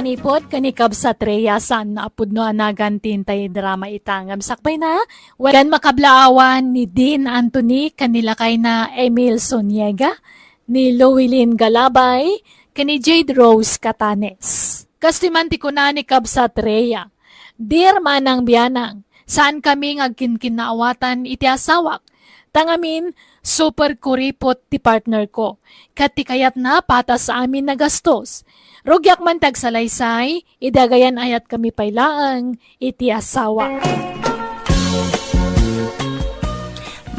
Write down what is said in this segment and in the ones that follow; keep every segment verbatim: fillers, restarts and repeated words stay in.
Ipod ken ni Kabsat Rhea, saan a pudno a nagan ti intay drama ita ngem sakbayna, wen makablaawan ni Dean Anthony ken ni lakayna Emil Zuniega, ni Louilin Galabay, ken ni Jade Rose Catanes. Kastoy man ti kuna ni Kabsat Rhea, "Dear Manang Bianang, saan kami nga agkinkinnaawatan iti asawak. Ta ngamin, super kuripot ti partner ko. Ket ti kayatna, patas amin a gastos. Rugiak man ti agsalaysay, idi agayan-ayat kami pay laeng iti asawa."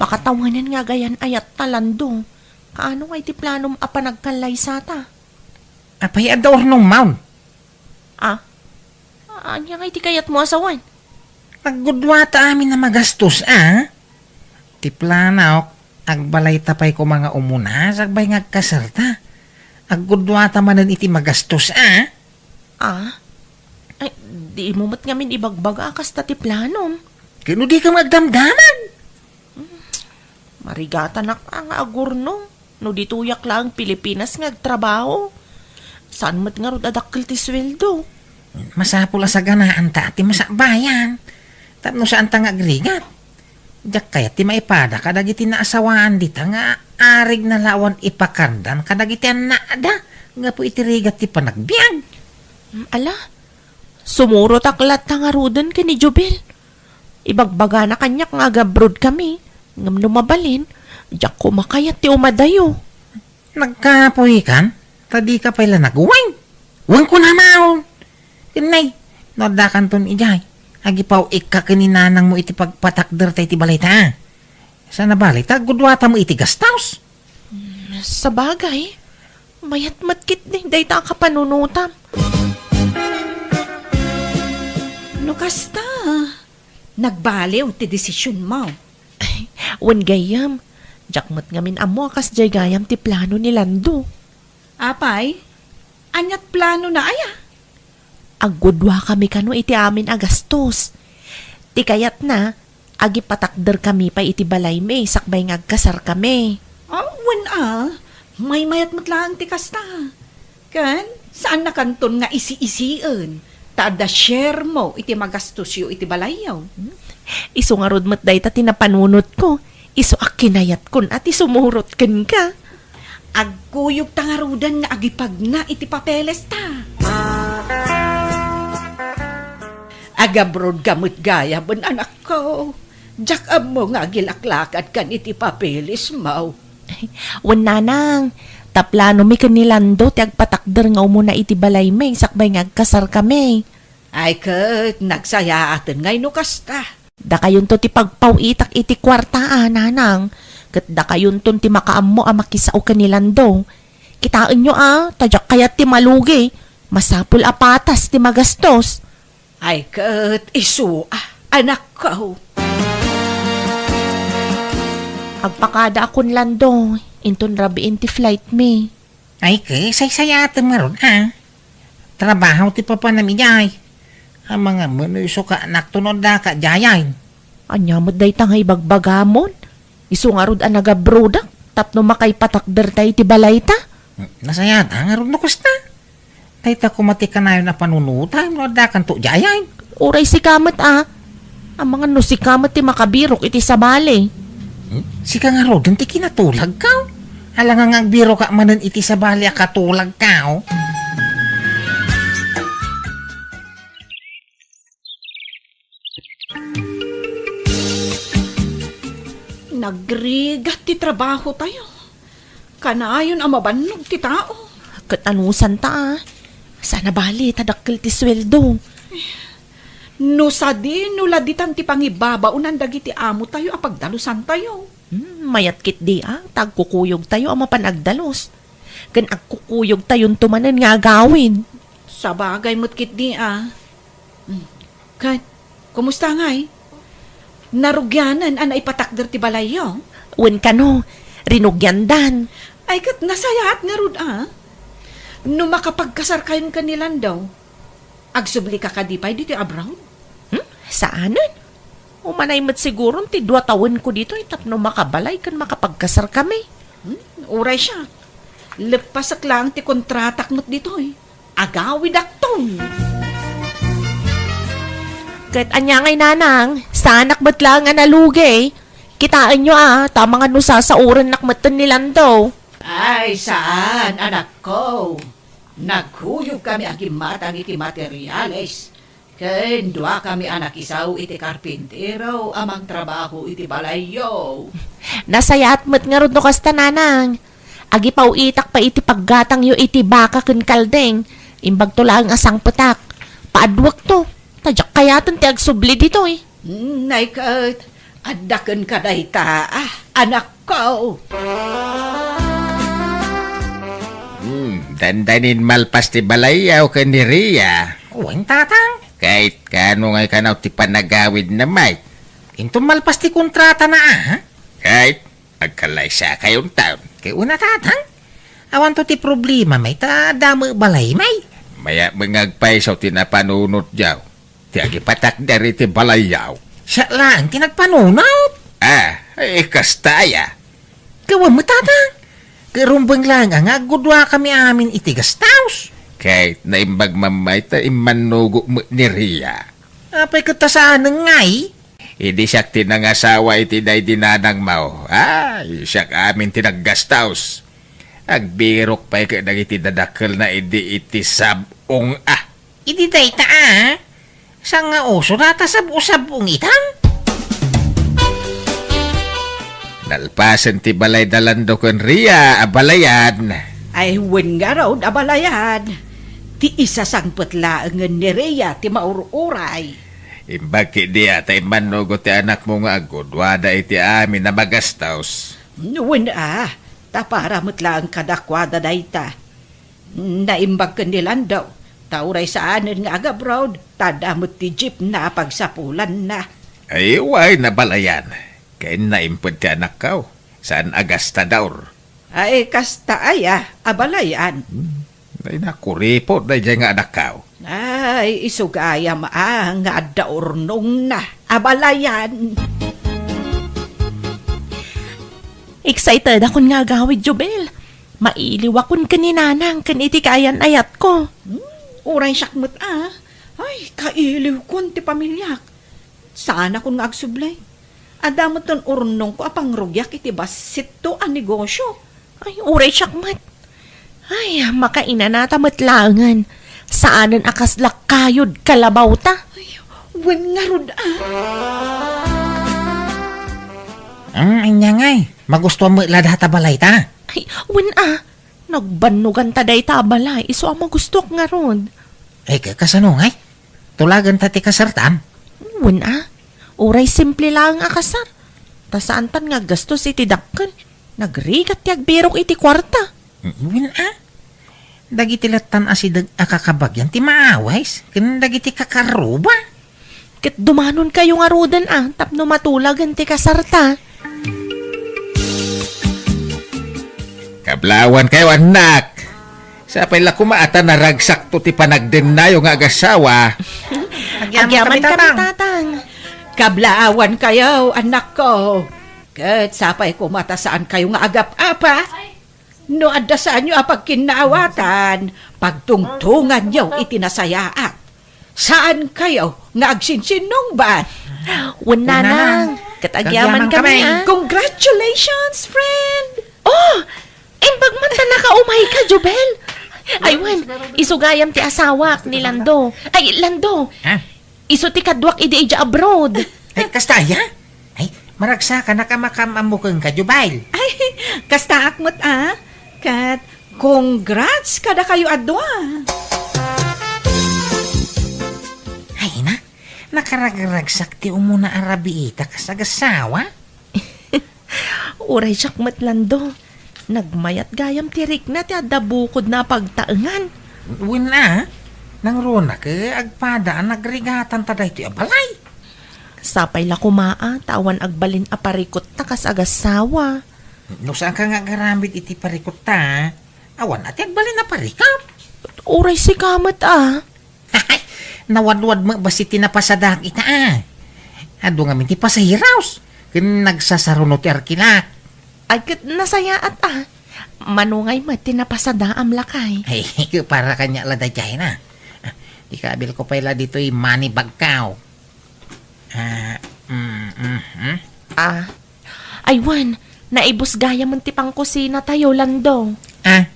Makatawanan nga agayan-ayat ta, Lando. Kaano nga iti planom a panagkallaysata? Apay, adda urnong maon? Ah? Ania nga iti kayatmo a sawen? Nagguduata amin a magastos, a? Ti planok, agbalayta pay koma nga umuna, sakbay nga agkasarta. Agguduata manen iti magastos, a? Ah? Ay, di mo met ngamin ibagbaga a kasta ti planom. Ket no dika nga agdamdamag? Marigatanak a nga agurnong no ditoyak laeng Pilipinas nga agtrabaho. Saan met ngarud a dakkel ti sueldo? Masapul a saganaanta ti masakbayan. Tapno saanta nga agrigat. Diak kayat ti maipada kadagiti naasawaan dita nga arigna la awan ipakardan kadagiti annada gapu iti rigat ti panagbiag. Mm, ala, sumurotak latta ngaruden ken ni Jubel. Ibagbagana kaniak nga agabroad kami, ngem no mabalin, diak koma kayat ti umadayo. Nagkapuykan, ta dika pay la nagwine. Wen kuna maon. Ken nay, no addakanton idiay, agipaw-ikka ken ni nanangmo iti pagpatakderta iti balayta. Saan a bale, ta agguduatam iti gastos. Hmm, sabagay, mayat met ketdi dayta a kapanunotam. No kasta, nagbaliw ti desisionmo. Ay, wen gayyem, diak met ngamin ammo a kasdiay gayam ti plano ni Lando. Apay, ania't planona aya? Agguduakami kano iti amin a gastos. Ti kayatna, agipatakderkami pay iti balaymi sakbay nga agkasarkami. Ah, wen a, maymayat met laeng ti kasta. Ken, saannakanton nga isi-isien, ta adda sharemo iti magastosyo iti balayyo. Isu ngarud met dayta ti napanunotko. Isu a kinayatkon a ti sumurot kenka. Agkuyogta ngaruden nga agipagna iti papelesta. Agabroadka met gayam, anakko. Diak ammo nga agilaklakadkan iti papelesmo. Wen, nanang, ta planomi ken ni Lando ti agpatakder nga umuna iti balaymi sakbay nga agkasarkami. Ay ket, nagsayaaten ngay no kasta. Dakayonto ti pagpaw-itak iti kuarta a, nanang, ket dakayonton ti makaammo a makisao ken ni Lando. Kitaenyo a, ta diak kayat ti malugi. Masapul a patas ti magastos. Ay ket isu a, anakko. Agpakadaakon, Lando, inton rabiin ti flight mi. Ay ket, saysayaatem ngarud a. Trabaho ti papanam idiay. Amangan met no isu ka anakto no addaka idiay. Ania met dayta nga ibagbagamon? Isu ngarud a nagabroadak tapno makaipatakderta iti balayta? Nasayaat ngarud no kasta. Dayta koma ti kanayon a panunotam no addakanto idiay. Uray sika met a. Amangan no sika met ti makabirok iti sabali. Hmm? Sika ngaruden ti kinatulagko. Alangan nga agbiroka manen iti sabali a katulagko. Nagrigat ti trabahotayo. Kanayon a mabannog ti tao. Ket anusanta a? Saan a bali ta dakkel ti sueldo. No sadino la ditan ti pangibabaonan dagiti amotayo a pagdalusantayo. Hmm, mayat ketdi a, ta agkukuyogtayo a mapan agdalus. Ken agkukuyogtayonto manen nga agawid. Sabagay met ketdi a. Hmm. Ket, kumusta ngay? Narugianen a naipatakder ti balayyo? Wen kano, rinugiandan. Ay, ket nasayaat ngarud a. No makapagkasarkayon ken ni Lando, agsublika kadi pay ditoy abroad? Hmm? Saanen? Umanay met siguron ti dua tawenko ditoy tapno makabalay ken makapagkasarkami. Hmm? Uray siak. Leppasek laeng ti kontratak met ditoy. agawidakton. Ket ania ngay, nanang, saanak met laeng a nalugi. Kitaenyo a, ta amangan no sasaorennak metten ni Lando. Ay, saan, anakko. Nagkuyogkami a gimmatang iti materiales, ken duakami a nakisaw iti karpintero a mangtrabaho iti balayyo. Nasayaat met ngarud no kasta, nanang. Agipaw-itak pay iti paggatangyo iti baka ken kalding. Imbagto laeng a sangpetak. Paadwekto. Ta diak kayaten ti agsubli ditoy. Nay ket, adda kenka dayta, ah, anakko. Hmm, dandanin malpas ti balayyaw ken ni Ria. Wen, tatang. Kayat kano ngay kanaw ti panagawidna, Mike? Inton malpas ti kontratana, ah? Kayat agkallaysakayon taon. Kay una, tatang. Awanto ti problema, Mike, ta damo balay, Mike. Mayat met nga agpayso ti napanunot diaw. Ti agipatakder iti balayyaw. Siak laeng ti nagpanunot. Ah, ay, kasta aya. Gawan met, tatang. Ket rumbeng laeng nga agguduakami amin iti guest house. Kay naimbag man, Mike, ta immannugok met ni Ria. Apay ket ta saanen ngay? Idi siak ti nangasawa iti daydi nanangmo. Ay, siak amin ti nag-guest house. Agbirok pay ket dagiti dadakkelna idi iti sab-ong a. Idi dayta a, saan nga uso data sab-o-sab-ong itan? Nalpasen ti balay da Lando ken Ria a balayan. Ay, wen ngarud a balayan. Ti isasangpet laengen ni Ria ti maur-uray. Imbag ketdi a ta immannugot ti anakmo nga agguduada iti amin a magastos. Wen a, ta para met laeng kadakuada dayta. Naimbag ken ni Lando, ta uray saanen nga agabroad, ta adda met ti jeepna a pagsapulanna. Ay, wen a balayan. Ken naimped ti anakko, saan a gastador. Ay, kasta aya a balayan. Hmm. Ay, nakuripot daydiay nga anakko. Ay, isu gayam a nga adda urnongna a balayan. Excited akon nga agawid, Jubel. Mailiwakon ken ni Nanang ken iti kaayan-ayatko. Hmm, uray siak met a. Ay, kailiwkon ti pamiliak. Saanakon nga agsubli. Adda metten urnongko a pangrugiak iti bassitto a negosyo. Ay, uray siak met. Ay, makainanata met laengen. Saanen a kasla kayod kalabawta. Ay, wen ngarud a. Hmm, ania ngay, magustuam met la data balayta? Ay, wen a. Nagbannoganta dayta a balay, isu a magustuak ngarud. Eh, ka-, kasano ngay? Tulaganta ti kasartam? Wen a. Uray simple laeng a kasar. Ta saantan nga aggastos iti dakkel. Nagrigat ti agbirok iti kuarta. Wen a. Dagiti lattan a sideg a kakabagian ti maawis ken dagiti kakarruba. Ket dumanonkayo ngaruden a tapno matulagen ti kasarta. Kablawankayo, annak. Sapay la koma a ta naragsakto ti panagdennayo nga agasawa. Agyaman kami, Tatang. Kablaawankayo, annakko. Ket sapay koma ta saankayo nga agap-apa. No adda saanyo a pagkinnaawatan, pagtungtonganyo iti nasayaat. Saankayo nga agsinsinnungbat. Wen, Nanang. Ket agyaman kami, a. Congratulations, friend! Oh! Imbag man ta nakaumayka, Jubel! Ay, wen, isu gayam ti asawak ni Lando. Ay, Lando! Ha? Isu ti kaduak idi idiay abroad. Ay, kasta aya? Ay, maragsakanak a makaam-ammo kenka, Jubel. Ay, kastaak met a. Ket congrats kadakayo a dua. Ay, na, nakaragragsak ti umuna a rabiita kas agasawa. Uray siak met, Lando. Nagmayat gayam ti rikna ti adda bukodna a pagtaengan. Wen a, nangruna ket agpada a nagrigatanta daytoy a balay. Sapay la koma a ta awan agbalin a parikutta kas agasawa. No saanka nga agaramid iti parikutta, awan a ti agbalin a parikut. Uray sika met a. Nawadwad met bassit ti napasadak ita a. Adu ngamin ti pasahiros ken nagsasaruno ti arkilak. Ay, ket nasayaat a. Mano ngay met ti napasadaam, lakay? Ay, para kaniak la daydiay na. Ah, ikabilko pay la ditoy money bag ko. Ah, mm, mm, mm. Ah, ay wen, naibus gayamen ti pangkusina tayo, Lando. Ah,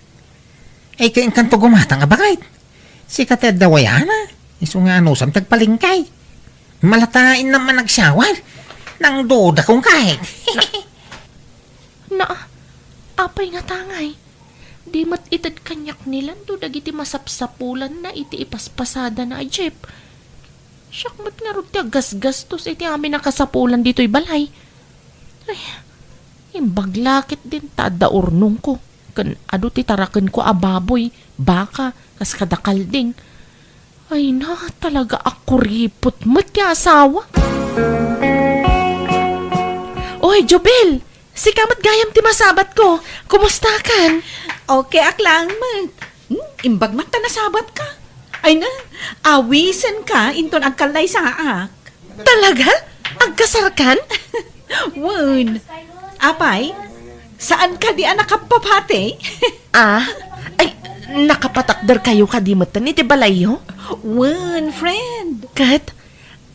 ay, kainkanto gumatang a bakit? Sika ti adda wayana, isu nga anusam ti agpalengke. Malata, inna man nagsawal. Nangduda kong kahit. Na, apay nga tangay? Di met ited kaniak ni Lando dagiti masapsapulanna iti ipaspasadana a jeep. Siak met ngarud ti aggasgastos iti amin a kasapulan ditoy balay. Ay, imbag la ketdin ta adda urnongko, ken adu ti tarakenko a baboy, baka, kas kada kalding. Ay na, talaga a kuripot met ti asawa. Oy, Jubel! Sika met gayam ti masabatko. Kumustakan? Okay ak laeng met. Hmm, imbag man ta nasabatka. Ay na, awisenka inton agkallaysaak. Talaga? Agkasarkan? Wen. Apay, saan kadi a nakapapati? Ah? Ay, nakapatakder kayo kadi metten iti balayyo? Wen, friend. Ket,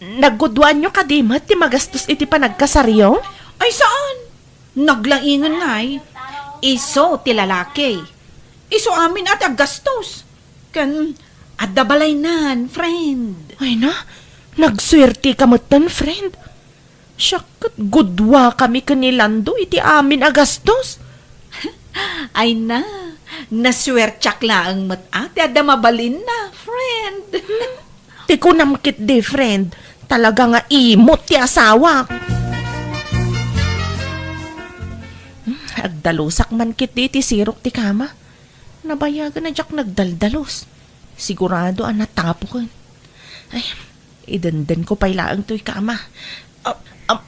nagguduanyo kadi met ti magastos iti panagkasaryo? Ay, saan? Naglaingen ngay. Isu ti lalaki. Isu amin a ti aggastos. Ken adda balaynan, friend. Ay na, nagsuerteka metten, friend. Siak ket gudua kami ken ni Lando iti amin a gastos. Ay na, nasuertiak laeng met a ti adda mabalinna, friend. Hmm, ti kunam ketdi, friend, talaga nga imot ti asawak. Hmm, agdalusak man ketdi iti sirok ti kama. Nabayagen a diak nagdaldalus. Sigurado a natapoken. Ay, idendenko pay laeng toy kama. Ah, ah,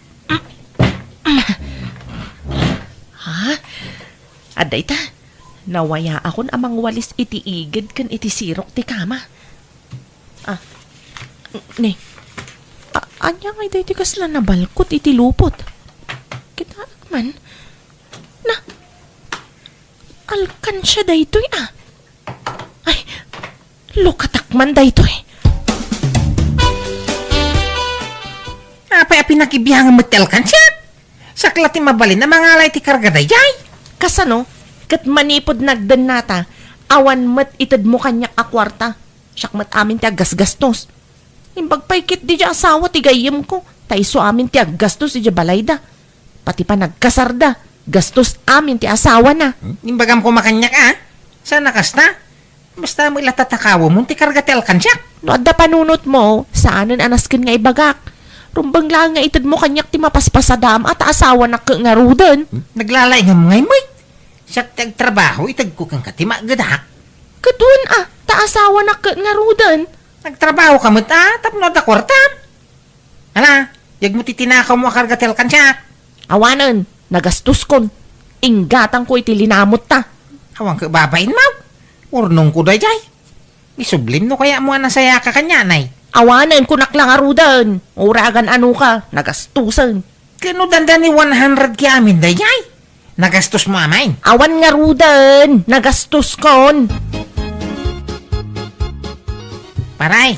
ha? Adda ita, nawayaakon a mangwalis iti igid ken iti sirok ti kama. Ah, ne. A-, ania ngay daytoy kasla nabalkot iti lupot? Kitaek man. Na, alkansia daytoy, ah. Ay, lukatak man daytoy. Apay a pinakibiangem met ti alkansiak? Siak la ti mabalin a mangala iti karga daydiay. Kasano? Ket manipud nagdennata, awan met itedmo kaniak a kuarta. Siak met amin ti aggasgastos. Imbag pay ketdi diay asawa ti gayyemko, ta isu amin ti aggastos idiay balayda. Pati panagkasarda, gastos amin ti asawana. Hmm? Imbagam koma kaniak, a? Saan a kasta? Basta met la tatakawemon ti karga ti alkansiak. No adda panunotmo, saanen a nasken nga ibagak. Rumbeng laeng nga itedmo kaniak ti mapaspasadaam a ta asawanak ket ngaruden. Hmm? Naglalaingam ngay met. Siak ti agtrabaho, itedko kenka ti maagedak. Ket wen a, ta asawanak ket ngaruden. Nagtrabahoka met a, tapno adda kuartam. Ala, yegmo ti tinakawmo a karga ti alkansiak. Awanen, nagastoskon. Inggatangko iti linamotta. Awan ket babainmo. Urnongko daydiay. Isublim no kayatmo a nasayaka kanianay. Awanen, kunak la ngaruden. Uray agan-anoka, nagastosen. Ket no dandani one hundred K amin daydiay? Nagastosmo amin. Awan ngaruden, nagastoskon. Paray,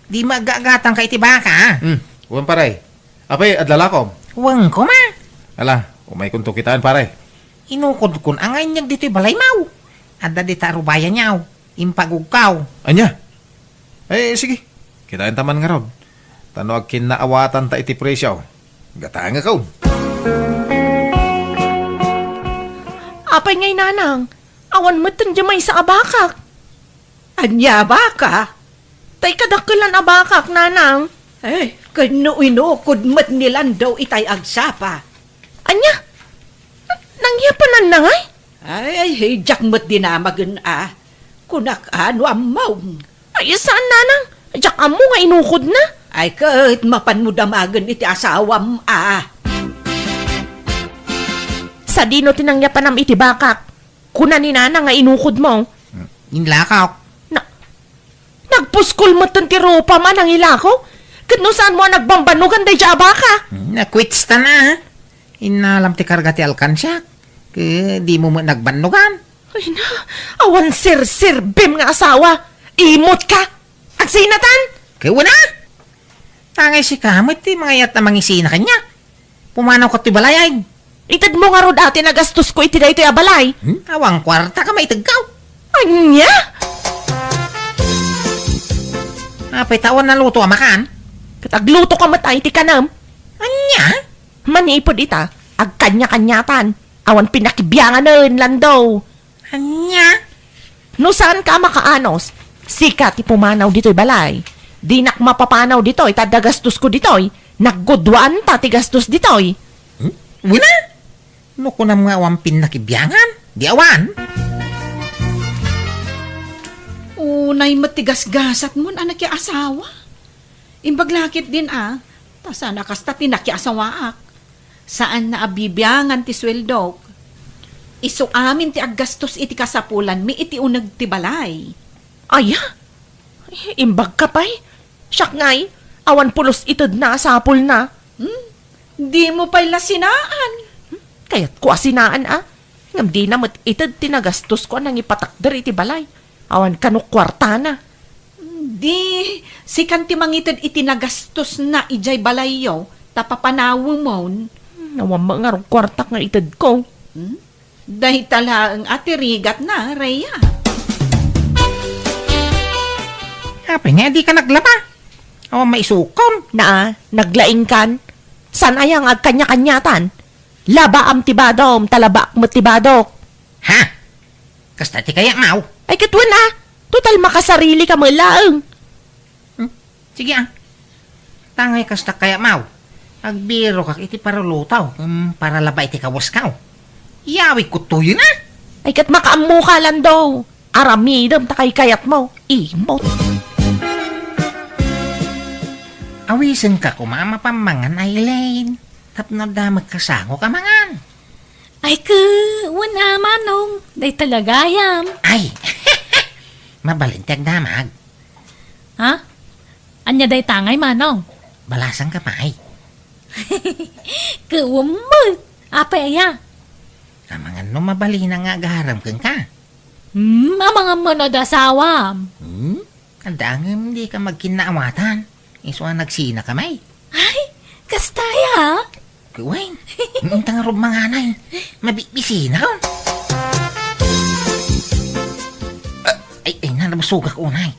di maaggatangka iti baka, a? Hmm, wen, paray. Apay, adlalakom? Wen koma. Ala, umaykonto kitaen, paray. Inukodkon a nga inyag ditoy balaymaw. Adda dita a rubayanyaw. Impagugkaw. Ania? Ay, sige. Kitaenta man ngarud. Ta no agkinnaawatanta iti presio, gatangekon. Apay ngay, nanang? Awan metten diay maysa a bakak. Ania a baka? Tay kadakkelan a bakak, nanang. Eh, ken no inukod met ni Lando itay agsapa. Ania? Nangyapananna ngay? Ay, diak met dinamagen a. Kunak a no ammom. Ay, saan, nanang? Diak ammo nga inukodna. Ay, ket mapanmo damagen iti asawam a. Sadino ti nangyapanam iti bakak? Kuna ni nanang nga inukodmo. Inlakok. Na, nagpuskol metten ti rupam a nangilako? Ket no saanmo a nagbambannogan daydiay a baka? Nakwitsta na. Innalam ti karga ti alkansiak. Eh, dimo met nagbannogan? Ay na, awan serserbim nga asawa. Imot ka. Agsinatan? Kay wala. Tangay sika met ti mangayat a mangisina kaniak. Pumanaw ka ti balay, ay. Itedmo ngarud a ti nagastosko iti daytoy a balay. Hmm? Awan kuarta ka maitedko. Ania? Apay ta awan naluto a makan? Ket agluto ka met ay ti kanam. Ania? Manipud ita, agkanya-kanyatan. Awan pinakibianganen, Lando. Ania? No saanka a makaanos, sika ti pumanaw ditoy balay. Dinak mapapanaw ditoy, ta adda gastosko ditoy. Nagguduanta ti gastos ditoy. Hmm? Wala? No kunam nga awan pinakibiangan, di awan. Unay met ti gasgasatmon a nakiasawa. Imbag la ketdin a, ta saan a kasta ti nakiasawaak. Saanna a bibiangan ti sueldok. Isu amin ti aggastos iti kasapulanmi iti uneg ti balay. Aya? Imbagka pay? Siak ngay, awan pulos itedna a sapulna. Hmm? Dimo pay la sinaan? Hmm? Kayatko a sinaan a. Ngem dina met ited ti nagastosko a nangipatakder iti balay. Awan kano kuartana. Di, sikan ti mangited iti nagastosna idiay balayyo, ta papanawemon. Hmm, awan met ngarud kuartak nga itedko. Hmm? Dayta laeng a ti rigatna, Rhea. Apay nga dika naglaba? Awan maisukon. Naa, naglaingkan. Saan aya nga agkanya-kanyatan? Labaam ti badom, ta labaak met ti badok. Ha? Kasta ti kayatmo? Ay, ket wen a. Total, makasarili ka met laeng. Hmm? Sige, a. Tangay kasta kayatmo. Agbirokak iti paruluto, hmm, para labaw iti kawasko. Iyawidko toyen a. Ay, ket makaammo ka, Lando. Aramidem ta kaykayatmo. Imot. Awisenka koma a mapammangan, Elaine. Tapno adda met kasango a mangan. Ay, ket wen a, Manong. Dayta la gayam. Ay! Mabalin ti agdamag. Ha? Ania dayta ngay, Manong? Balasangka pay. Ket wen met. Apay aya? Amangan no mabalin nga agarem kenka. Hmm, amangan met no adda asawam. Hmm? Adda ngem dika magkinnaawatan. Isu a nagsinaka met. Ay, kasta aya? Kuwen, inta ngarud mangan a. Mabisbisinakon. Ah, ay, ay, nabusogak unay.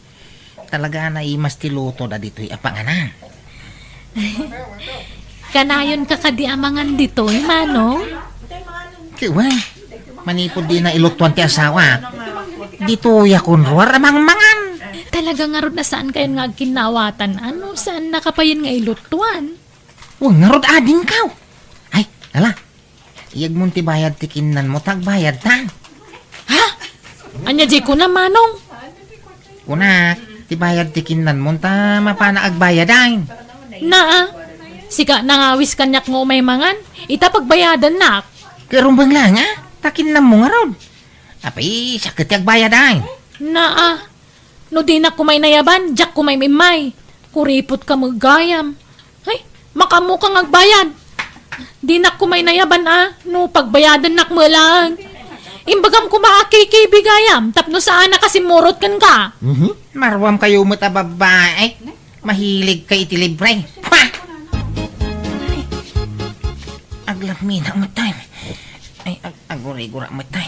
Talaga a naimas ti luto dagitoy a panganan. Kanayonka kadi a mangan ditoy, Manong? Kuwen, manipud dina ilutuan ti asawa, ditoyak unruar a mangmangan. Talaga ngarud a saankayon nga agkinnaawatan. Ano, saannaka payen nga ilutuan? Wen ngarud adingkaw. Ay, ala. Iyegmon ti bayad ti kinnanmo ta agbayadtan. Ha? Ania diay kunam, Manong? Kunak, ti bayad ti kinnanmo ta mapanak agbayad, ay. Naa. Sika nangawis kaniak nga umay mangan. Ita pagbayadannak. Ket rumbeng laeng a, ta kinnanmo ngarud. Apay, siak ket ti agbayad, ay. Naa. No dinak koma inayaban, diak koma immay. Kuripotka met gayam. Ay, makaammoka nga agbayad. Dinak koma inayaban a, no pagbayadannak met laeng. Imbagam koma a K K B gayam, tapno saanak a simmurot kenka. Mhm. Maruamkayo met a babbai. Mahiligka iti libre. Pa! Aglamminak met, ay. Ay, ag-, agurigura met, ay.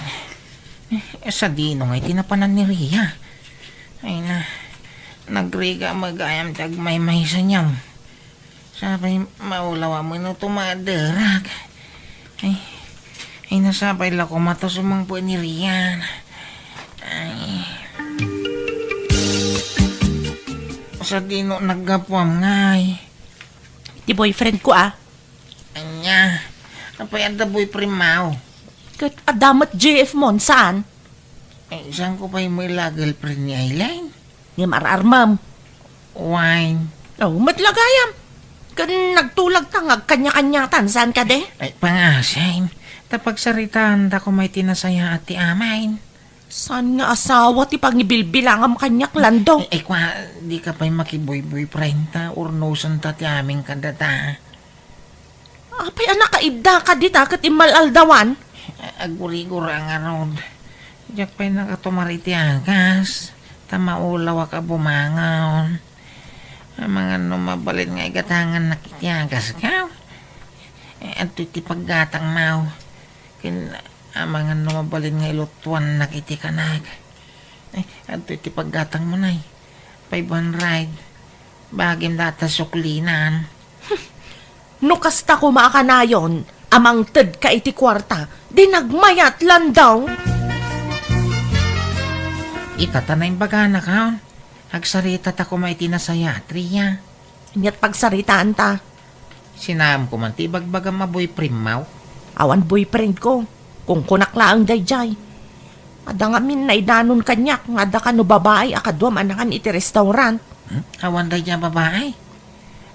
Sadino ngay ti napanan ni Ria? Ay na, nagrigat met gayam ti agmaymaysa niya. Sapay maulaw a mano tumaderak. Ay, ay, nasapay la koma ta sumangpet ni Rian. Ay. Sadino naggapuam ngay? Ti boyfriend ko, a. Ania? Apay adda boyfriend mo? Ket adda met J F mo, saan? Ay, saan ko pay met la girlfriend ni Aileen? Ngem ar-armem. Wine. Oh, met la gayam. Ken nagtulag ta nga agkanya-kanyatan, saan kadi? Ay, pangasim. Ta pagsaritaan ta koma iti nasayaat ti amin. Saan nga asawa ti pangibilbilangam kaniak, Lando? Ay, ay, kwa, di ka pay makiboy-boyfriend ta, urnosen ta ti amin kadata. Apay a nakaidda ka dita ket immal-aldawan? Agurigura ngarud. Diak pay nakatumar iti agas, ta maulawak a bumangon. Amangan no mabalin nga igatangannak iti agaska? Eh, adtoy ti paggatangmo. Ken amangan no mabalin nga ilutuannak iti kanak. Eh, adtoy ti paggatangmo, nay. Five hundred. Bagim data suklinan. No kasta koma a kanayon, a mangtedka iti kuarta, di nagmayat, Landong. Ita ta naimbagana, kaon. Agsarita ta koma iti nasayaat, Ria. Ania't pagsaritaanta? Sinaamko man ti ibagbagam a boyfriendmo. Awan boyfriendko. Kunkunak laeng daydiay. Adda ngamin naidanon kaniak nga adda kano babai a kaduam a nangan iti restaurant. Hmm? Awan daydiay a babai?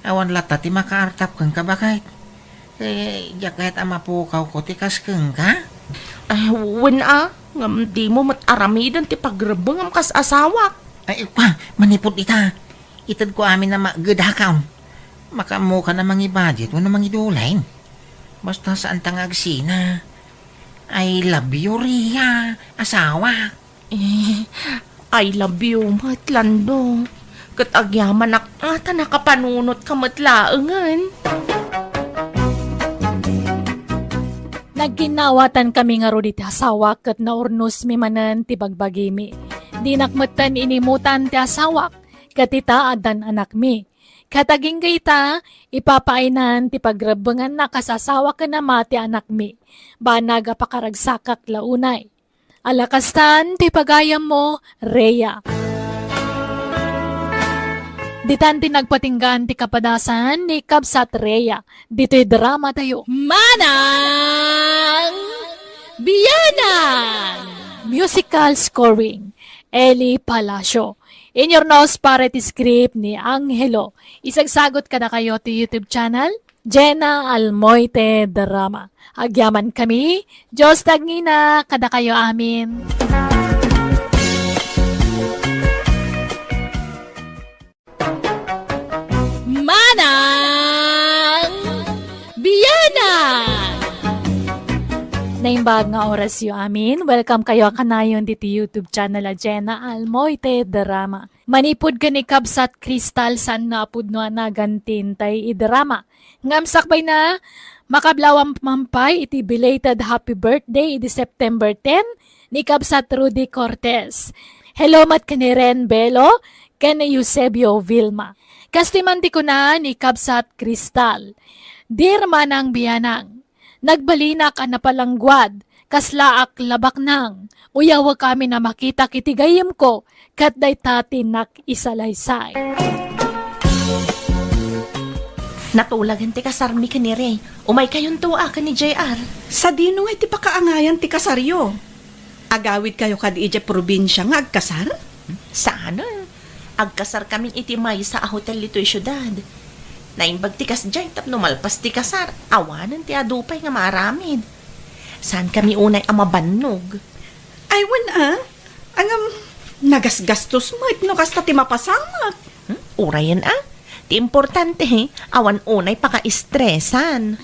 Awan latta ti makaartap kenka, baket? Eh, diak ket a mapukawko ti kas kenka? Eh, wen a, ngem dimo met aramiden ti pagrebbengam kas asawak. Ay, kwa, manipud ita. Itedko amin a maged a kaon. Makaammokan a mangi-budget wenno mangidulin. Basta saanta nga agsina. I love you, Ria, asawak. Eh, I love you met, Landong. Ket agyamanak a ta nakapanunotka met laengen. Nagginnaawatan kami ngarud iti asawak ket naurnosmi manen ti bagbagimi. Dinak metten inimutan ti asawak, ket ita addan anakmi. Ket agingga ita, ipapaaynan ti pagrebbenganna kas asawa ken ama ti anakmi. Banag a pakaragsakak la unay. Ala kastan ti pagayammo, Rhea. Ditan ti nagpatinggaan ti kapadasan ni Kabsat Rhea ditoy drama tayo. Manang Bianang! Musical scoring, Eli Palacio. Inyurnos para iti script ni Angelo. Isagsagot kadakayo ti YouTube channel, Jenna Almoite Drama. Agyaman kami, Dios ti agngina kadakayo amin. Manang Bianang! Naimbag nga orasyo amin, welcome kayo a kanayon diti YouTube channel a Jenna Almoite Drama. Manipud ken ni Kabsat Crystal, saan nga a pudno a nagantin tay idrama. Ngem sakbayna, makablawam man pay iti belated happy birthday idi September ten ni Kabsat Rudy Cortez. Hello met ken ni Ren Belo ken ni Eusebio Vilma. Kastoy man ti kuna ni Kabsat Crystal, Dear Manang Bianang, nagbalinak a napalangguad, kaslaak la baknang, uyawek amin a makitak iti gayyemko, ket dayta ti nakisalaysay. Natulagen ti kasarmi ken ni Ray. Umaykayonto a ken ni J R. Sadino ngay ti pakaangayan ti kasaryo? Agawidkayo kadi idiay probinsia nga agkasar? Saan a. Agkasarkamin iti maysa a hotel ditoy siudad. Naimbag ti kasdiay tapno malpas ti kasar, awanen ti adu pay nga maaramid. Saankami unay a mabannog. Ay, wen a. Ngem, nagasgastos met no kasta ti mapasamak. Hmm? Urayen a. Ti importante, awan unay pakaistresan.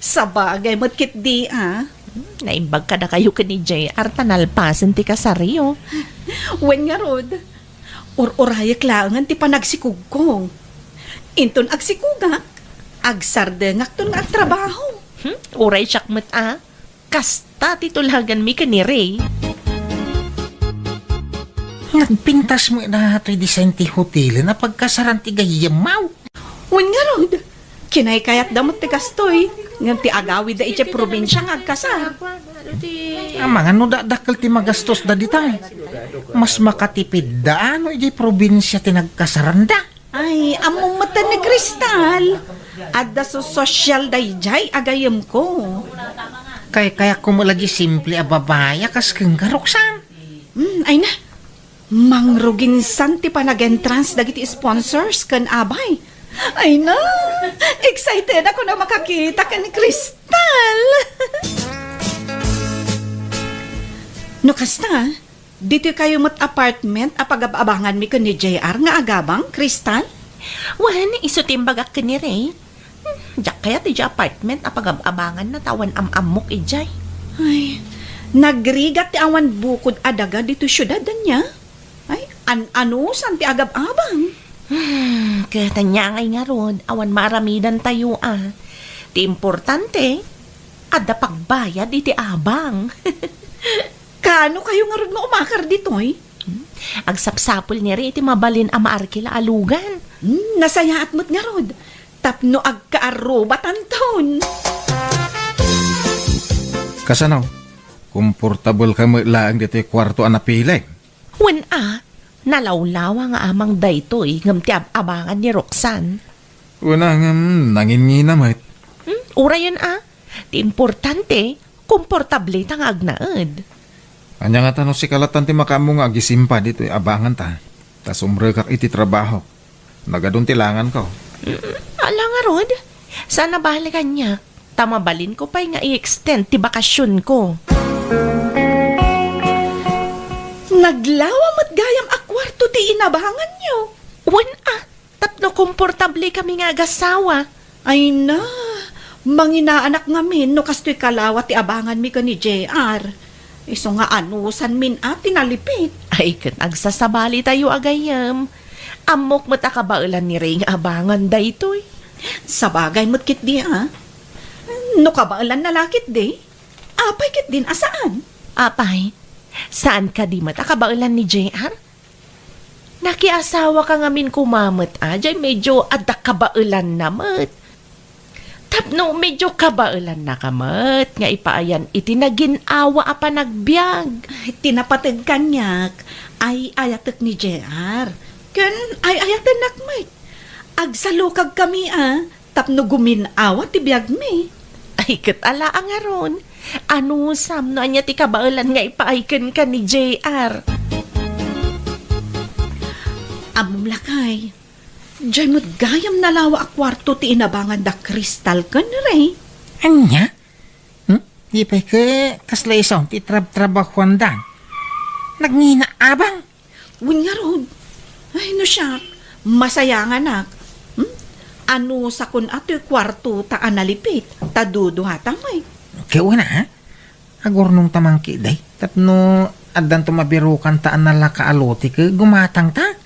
Sabagay met ketdi a. Hmm, naimbag kadakayo ken ni J R ta nalpasen ti kasaryo. Wen ngarud, ur-urayek laengen ti panagsikugko. Inton agsikugak, agsardengakton nga agtrabaho. Hmm, uray siak met a. Kasta ti tulaganmi ken ni Ray. Nagpintas met daytoy design ti hotelen a pagkasaran ti gayyemmo. Wen ngarud, kinaykayatda met ti kastoy, ngem ti agawidda idiay probinsia nga agkasar. Amangan no dakdakkel ti magastos da dita. Mas makatipidda no idiay probinsia ti nagkasaranda. Ay, ammom metten ni Crystal. Adda so-, sosyal daydiay a gayyemko. Kaykayak koma lagi simple a babai a kas kenka, Roxanne. Hmm, ay na. Mangruginsan ti panag-entrance dagiti sponsors ken abay. Ay na, excited ako na makakita ken ni Crystal. No kasta, ditoy kayo met apartment a pagab-abanganmi ken ni J R nga agabang, Crystal? Wen, isu ti imbagak ken ni Ray. Hmm, diak kayat idiay apartment a pagab-abanganna ta awan am-ammok idiay. Ay, Nagrigat ti awan bukod a daga ditoy siudad, ania? Ay, an-anusan ti agab-abang? Hmm, ket ania ngay ngarud, awan maaramidantayo a. Ti importante, adda pagbayad iti abang. Kaano kayo ngarud nga umakar ditoy? Hmm, agsapsapul ni ri iti mabalin a maarkila a lugan. Hmm, nasayaat met ngarud. Tapno agkaarubatanton. Kasano? Komportabel ka met laeng ditoy kuarto a napilim? Wen a, nalawlawa nga amang daytoy ngem ti ab-abangan ni Roxanne. Wen a, ngem nanginnginam met. Hmm, urayen a. Ti importante, komportable ta nga agnaed. Ania ngata no sika lattan ti makaammo nga agisimpa ditoy abanganta? Ta sumrekak iti trabaho. Nagadun ti langanko. Mm, ala ngarud. Saan a bale kaniak, ta mabalinko pay nga i-extend ti bakasionko. Naglawa met gayam a kuarto ti inabanganyo. Wen a, tapno komportable kami nga agasawa. Ay na, manginaanak ngamin no kastoy kalawa ti abanganmi ken ni J R. Isu nga anusanmin a ti nalipit. Ay, ket agsasabalitayo a gayyem. Ammok met a kabaelan ni Ray nga abangan daytoy. Sabagay met ketdi a. No kabaelanna la ketdi, apay ketdin a saan? Apay, saan kadi met a kabaelan ni J R? Nakiasawaka ngamin koma met a, jay medyo adda kabaelanna met. Tapno medyo kabaelannaka met nga ipaayan iti nagin-awa a panagbiag. Ay, ti napateg kaniak, ay-ayatek ni J R. Ken ay-ayatennak met. Agsalukagkami a, tapno gumin-awa ti biagmi. Ay, ket ala a ngarud. Anusam no ania ti kabaelan nga ipaay kenka ni J R? Ammom lakay, jay met gayam nalawa a kuarto ti inabangan da Crystal ken Ray. Ania? Hmm? Di pay ket kasla isu ti trab-trabahuanda. Nagngina abang? Wen ngarud. Ay, no siak, masayanganak. Hmm? Anusakon a toy kuartota a nalipit, ta duduata met. Ket wen a, agurnongta man ketdi, tapno addanto mabirokanta a nalaka a lote ket gumatangta.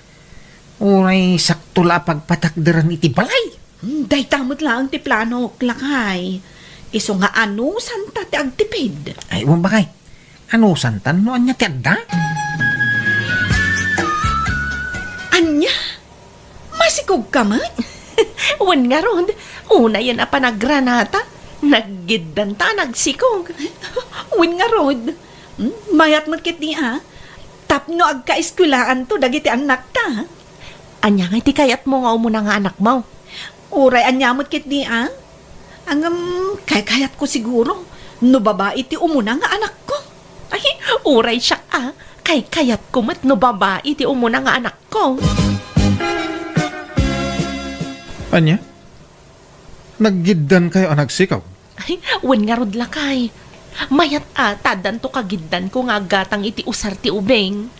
Uray sakto la a pagpatakderan iti balay. Hmm, dayta met laeng ti planok, lakay. Isu nga anusanta ti agtipid. Ay, wen bakay. Anusanta no ania ti adda? Ania? Masikogka met? Wen ngarud, unayen a panagranata, naggiddanta a nagsikog. Wen ngarud, hmm, mayat met ketdi a, tapno agkaeskuelaanto dagiti annakta. Ania ngay ti kayatmo nga umuna nga anakmo? Uray ania met ketdi a? Ngem, kaykayatko siguro no babai ti umuna nga anakko. Ay, uray siak a, kaykayatko met no babai ti umuna nga anakko. Ania? Naggiddankayo a nagsikog? Ay, wen ngarud lakay. Mayat a, ta addanto kagiddanko nga aggatang iti usar ti ubing.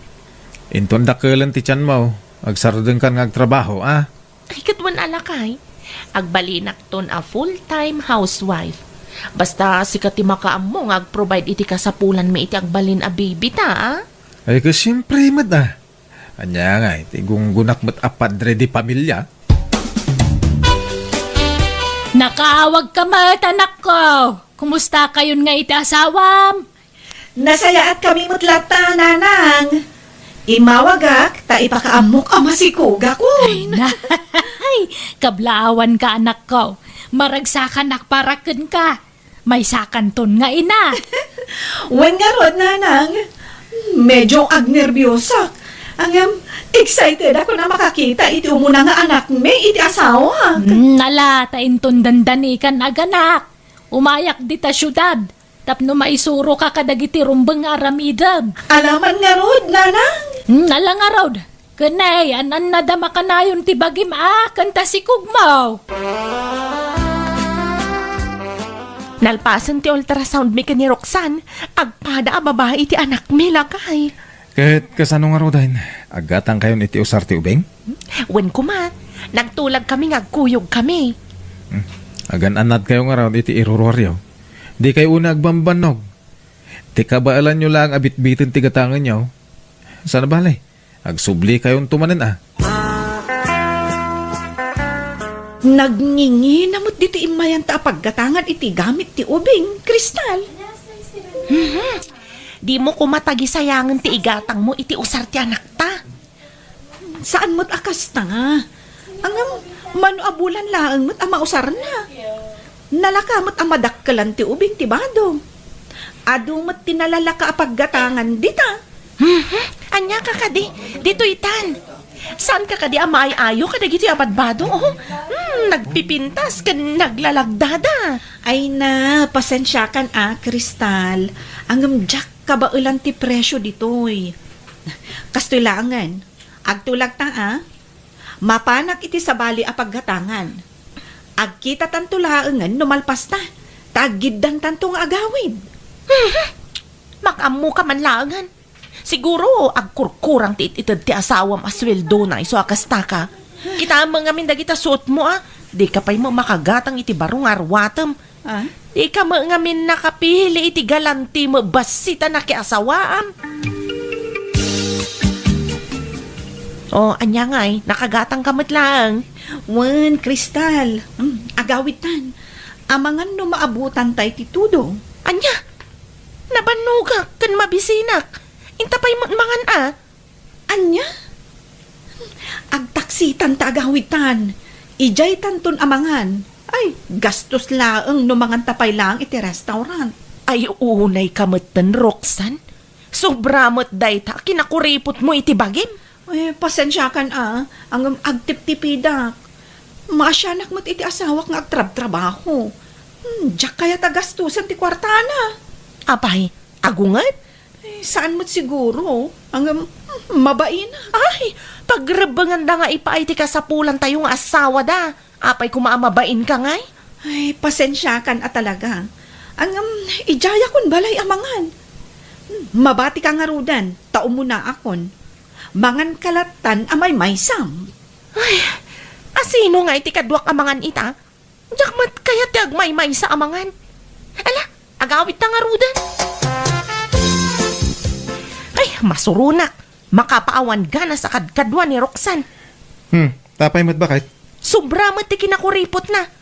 Inton dakkelen ti tianmo, agsardengkan nga agtrabaho, a? Ay, ket wen a lakay. Agbalinakton a full-time housewife. Basta sika ti makaammo nga agprovide iti kasapulanmi iti agbalin a baby ta, a? Ay, ket siempre met, a. Ania ngay, ti gunggonak met a padre de pamilya? Nakaawagka met, anakko. Kumustakayon nga iti asawam? Nasayaatkami met latta, nanang. Immawagak ta ipakaammok a masikogak. Ay, nay, kablaawanka, anakko. Maragsakanak para kenka. Maysakanton nga ina. Wen ngarud, nanang. Medyo agnerbiosak. Ngem, excited ako a makakita iti umuna nga anakmi iti asawak. Hmm, ala, ta inton dandanikan aganak. Umayak dita siudad, tapno maisuroka kadagiti rumbeng nga aramidem. Ala man ngarud, nanang. Hmm, ala ngarud. Ken ay, an-annada makanayon ti bagim a, ken ta sikogmo. Nalpasen ti ultrasound mi ken ni Roxanne, agpada a babai ti anakmi, lakay. Ket kasano ngaruden, aggatangkayon iti usar ti ubing? Wen koma, nagtulagkami nga agkuyogkami. Hmm. Agan-annadkayo ngarud iti iruruaryo. Dikay una agbambannog. Ti kabaelanyo laeng a bitbiten ti gatangenyo. Saan a bale, agsublikayon to manen a. Nagngingina met ditoy immayan ta a paggatangan iti gamit ti ubing, Crystal. Mhm. Dimo koma tagisayangen ti igatangmo iti usar ti anakta. Saan met a kasta. Ngem, mano a bulan laeng met a mausarna. Nalaka met a madakkelan ti ubing ti bado. Adu met ti nalalaka a paggatangan dita. Mhm. Ania ka kadi? Ditoy tan. Saan ka kadi a maay-ayo kadagitoy a badbado, oh? Hmm, nagpipintas ken naglalagdada. Ay na, pasensiakan a, Crystal. Ngem diak kabaelan ti presio ditoy. Kastoy laengen, agtulagta a, mapanak iti sabali a paggatangan. Agkitatanto laengen no malpasta, ta aggiddantanto nga agawid. Mhm. Makaammoka man laengen. Siguro, agkurkurang ti it-ited ti asawam a sueldona isu a kastaka. Kitaem ngamin dagita suotmo a, dika pay met makagatang iti baro nga aruatem. Ah? Dika met ngamin nakapili iti galanti met bassit a nakiasawaam. O, ania ngay, nakagatangka met laeng? Wen, Crystal. Hmm, agawidtan. Amangan no maabutan tay ti tudo. Ania? Nabannogak ken mabisinak. Inta pay met mangan a. Ania? Agtaksitan ta agawidtan. Idiaytanton a mangan. Ay, gastos laeng no manganta pay laeng iti restaurant. Ay, unayka metten, Roxanne. Sobra met dayta a kinakuripotmo iti bagim. Eh, pasensiakan a, ngem agtiptipidak. Maasianak met iti asawak nga agtrabtrabaho. Hmm, diak kayat a gastusen ti kuartana. Apay, agunget? Eh, saan met siguro. Ngem, hmm, mabain. Ay, pagrebbenganda nga ipaay ti kasapulantayo nga asawada. Apay koma a mabainka ngay? Ay, pasensiakan a talaga. Ngem, idiayakon balay a mangan. Hmm, mabatika ngaruden, ta umunaakon. Manganka lattan a maymaysam. Ay, asino ngay ti kaduak a mangan ita? Diak met kayat ti agmaymaysa a mangan. Ala, agawidta ngaruden. Ay, masuronak. Makapaawan ganas a kadkadua ni Roxanne. Hmm, apay met, baket? Sobra met ti kinakuripotna.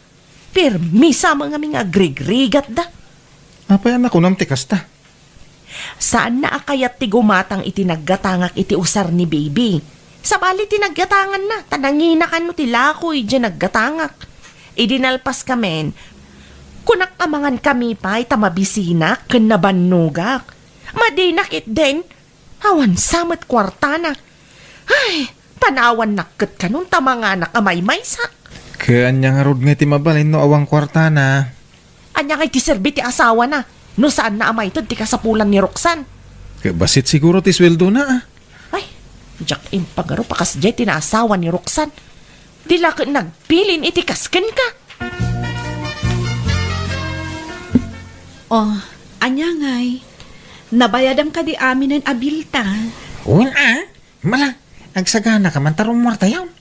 Permisa met ngamin nga agrigrigatda. Apay a nakunam ti kasta? Saanna a kayat ti gumatang iti naggatangak iti usar ni Baby. Sabali ti naggatanganna, ta nanginakan no ti lako idiay naggatangak. Idi nalpaskamin, kunak a mangankami pay ta mabisinak ken nabannogak. Madina ketdin, awan sa met kuartana. Ay, panawannak ket kanon ta manganak a maymaysa. Ket ania ngarud ngay ti mabalin no awan kuartana? Ania ngay ti serbi ti asawana no saanna a maited ti kasapulan ni Roxanne? Ket bassit siguro ti sueldona, a. Ay, diak impagarup a kasdiay ti naasawa ni Roxanne. Di la ket nagbilin iti kas kenka. Oh, ania ngay? Nabayadam kadi aminen a bilta? Wen a, mala, agsaganaka man ta rummuartayon.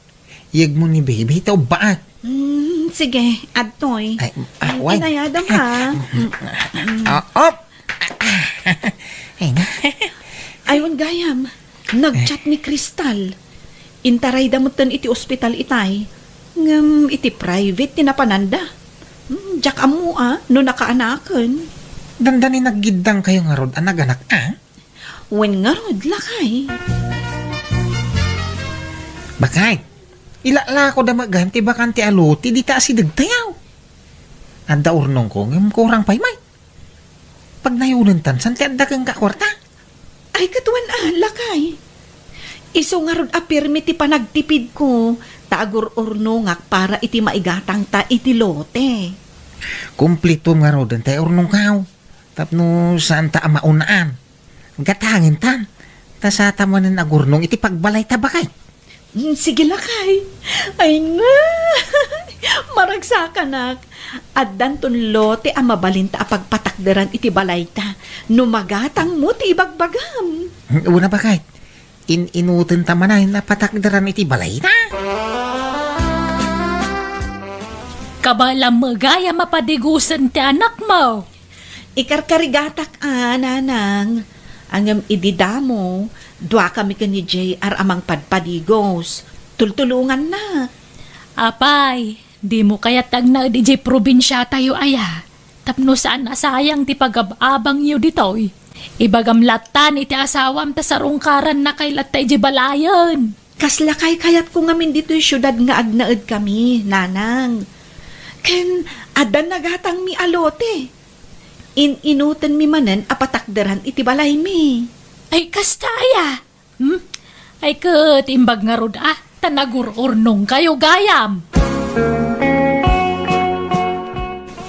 Iyegmo ni Baby ta ubbaak. Hmm, sige, adtoy. Ay, ah, wen. Inayadam, ha? Mm, mm. Ah, op! Ay, na. Ay, wen gayam. Nag-chat ni Crystal. Intarayda metten iti ospital itay. Ngem iti private ti napananda. Hmm, diak ammo a no nakaanaken. Dandani naggiddangkayo ngarud a naganak a? Wen ngarud, lakay. Bakay, ilalakoda met gayam ti bakante a lote dita asidegtayo. Adda urnongko ngem kurang pay met. Pagnayonentan, saan ti adda kenka a kuarta? Ay, ket wen a, lakay. Isu ngarud a pirmi ti panagtipidko, ta agur-urnongak para iti maigatangta iti lote. Kumplito ngaruden ti urnongkaw. Tapno saanta a maunaan. Gatangentan. Ta saanta manen agurnong iti pagbalayta, baket. Mm, sige, lakay. Ay na! Maragsakanak. Addanton lote a mabalinta a pagpatakderan iti balayta no magatangmo ti ibagbagam. Una, baket. In-inutenta manen a patakderan iti balayta. Kabaelam met gayam a padigusen ti anakmo. Ikarkarigatak a, nanang. Ngem idi damo, duakami ken ni J R a mangpadpadigos. Tultulongannak. Apay, dimo kayat agnaed idiay probinsiatayo aya? Tapno saan a sayang ti pagab-abangyo ditoy. Ibagam lattan iti asawam ta sarungkarannakay latta idiay balayen. Kasla kaykayatko ngamin ditoy siudad nga agnaedkami, nanang. Ken adda nagatangmi a lote. In-inutenmi manen a patakderan iti balaymi. Ay, kasta aya? Hmm? Ay, ket imbag ngarud a, ta nagur-urnongkayo gayam.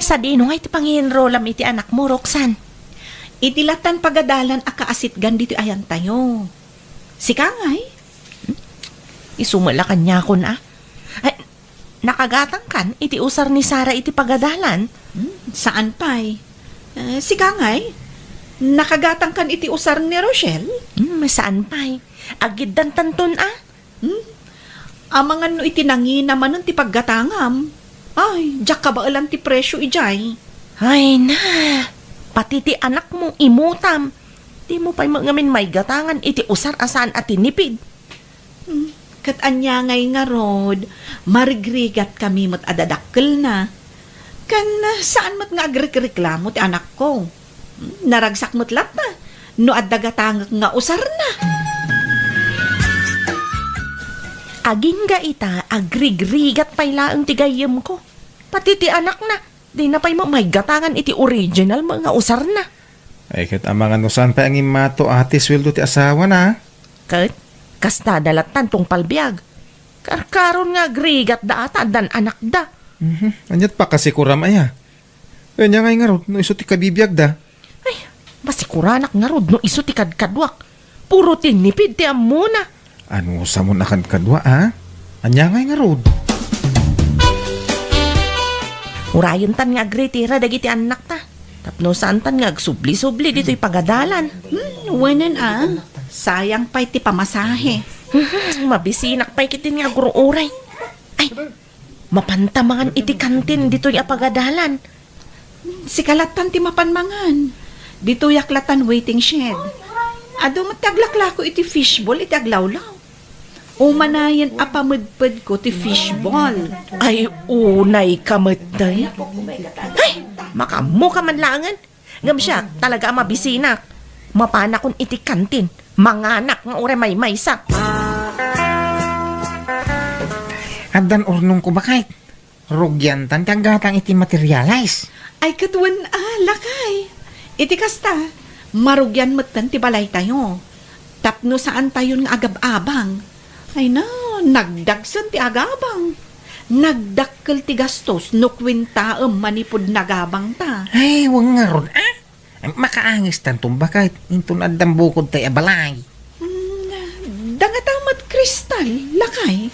Sadino nga iti pangienrolam iti anakmo, Roxanne? Iti lattan pagadalan a kaasitgan ditoy ayantayo. Sika ngay? Isu met la kaniakon a. Ay, nakagatangkan iti usar ni Sara iti pagadalan? Hmm, saan pay? Eh, sika ngay? Nakagatangkan iti usar ni Rochelle? Hmm, saan pay? Agiddantanton a. Hmm? Amangan no iti nangina manen ti paggatangam. Ay, diak kabaelan ti presio idiay. Ay na, pati ti anakmo, imutam. Dimo pay met ngamin maigatangan iti usar a saan a tinipid. Hmm, ket ania ngay ngarud, marigrigatkami met a dadakkelna. Ken saan met nga agrekreklamo ti anakko. Hmm, naragsak met latta no adda gatangek nga usarna. Agingga ita, agrigrigat pay laeng ti gayyemko. Pati ti anakna, dina pay met maigatangan iti original met nga usarna. Ay, ket amangan no saan pay a ngimmato a ti sueldo ti asawana. Ket, kasta da lattan tungpal biag. Karkaron nga agrigatda a ta addan anakda. Mhm. Aniat pakasikuram aya? Ania ngay ngarud no isu ti kabibiagda? Ay, masikuranak ngarud no isu ti kadkaduak. Puro tinipid ti ammona. Anusam a kadkadua, a? Ania ngay ngarud? Urayentan nga agritira dagiti annakta. Tapno saantan nga agsubli-subli ditoy pagadalan. Hmm, wenen a. Sayang pay ti pamasahe. Mabisinak pay ketdin nga agur-uray. Ay, mapanta mangan iti kantin ditoy a pagadalan. Sika lattan ti mapan mangan. Ditoyak lattan waiting shed. Adu met ti aglaklako iti fishball iti aglawlaw. Umanayen a pamedpedko ti fishball. Ay, unay ka metten. Ay, makaammo ka man laengen. Ngem siak, talaga a mabisinak. Mapanakon iti kantin. Manganak nga uray maymaysak. Addan urnongko, baket. Rugiantan ti aggatang iti materialis. Ay, ket wen a, lakay. Iti kasta, marugian metten ti balaytayo. Tapno saantayon nga agab-abang. Ay na, nagdagsen ti agabang. Nagdakkel ti gastos no kuentaem manipud nagabangta. Ay, wen ngarud, a? Makaangistan ton baket, inton addan bukodtay a balay. Mm, dangata met, Crystal, lakay.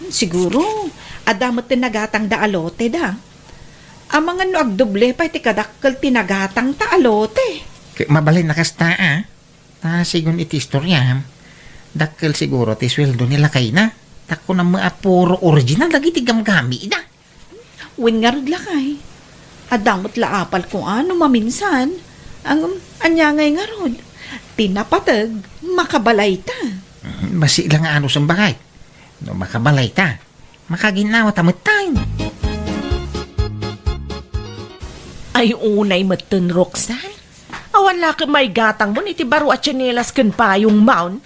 Siguro, adda met ti nagatangda a lote da. Amangan no agdoble pay ti kadakkel ti nagatangta a lote. Ket mabalin a kasta, a? Ta sigun iti istoriam, dakkel siguro ti sueldo ni lakayna. Ta kunam a puro original dagiti gamgamida. Wen ngarud, lakay. Adda met la apalko a no maminsan. Ang, ania ngay ngarud? Ti napateg, makabalayta. Mhm, bassit la nga anusem, baket. No makabalayta, makaginawa ta metten. Ay, unay metten, Roxanne. Awan la ket maigatangmon iti baro a tsinelas ken payongmon.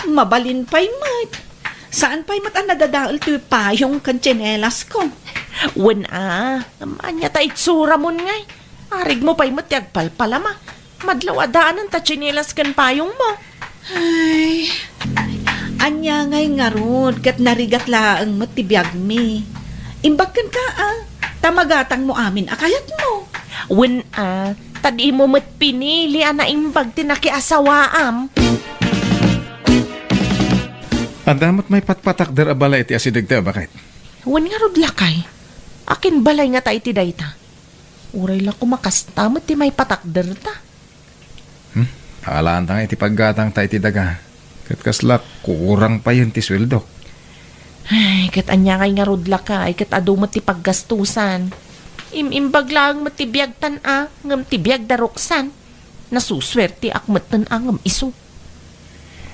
Mabalin pay met. Saan pay met a nadadael ti payong ken tsinelasko? Wen a, ngem ania ta itsuramon ngay? Arigmo pay met ti agpalpalama. Madlaw a daanen ta tsinelasko ken payongmo. Ay, ania ngay ngarud ket narigat laeng met ti biagmi. Imbag kenka a, ta magatangmo amin a kayatmo. Wen a, ta dimo met pinili a naimbag ti nakiasawaam. Adda met maipatpatakder a balay iti asidegta, baket? Wen ngarud, lakay. Akin balay ngata iti dayta? Uray la koma kasta met ti maipatakderta. Hmm? Alaanta nga iti paggatangta iti daga. Ket kasla kurang payen ti sueldok. Ay, ket ania ngay ngarud, lakay, ket adu met ti paggastusan. Im-imbag laeng met ti biagtan a, ngem ti biag da Roxanne. Nasusuerteak metten a ngem isu.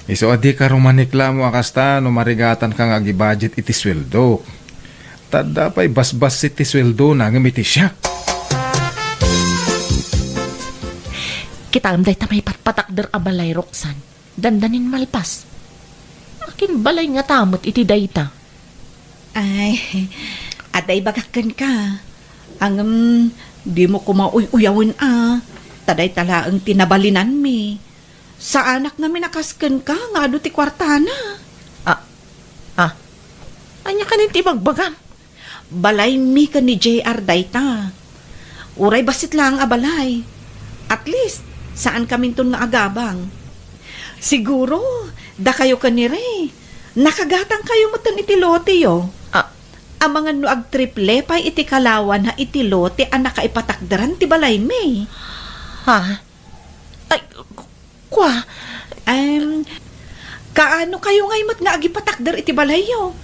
Isu a dika rumaniklamo a kasta no marigatanka nga agibudget iti sueldok. Ta adda pay basbassit ti sueldona ngem iti siak. Kitaem dayta maipatpatakder a balay, Roxanne. Dandanin malpas. Akin balay ngata met iti dayta? Ay, adda ibagak kenka. Ngem, dimo koma uy-uyawen a. Ta dayta laeng ti nabalinanmi. Saanak ngamin a kas kenka nga adu ti kuartana. Ah, ah. Ania kanin ti ibagbagam? Balaymi ken ni J R dayta. Uray bassit laeng a balay. At least, saankaminton nga agabang. Siguro, dakayo ken ni Ray, nakagatangkayo metten iti loteyo. Ah. Amangan no agtriple pay iti kalawan ha iti lote a nakaipatakderan ti balaymi. Ha? Ay, k-, kua? Em, kaano kayo ngay met nga agipatakder iti balayyo?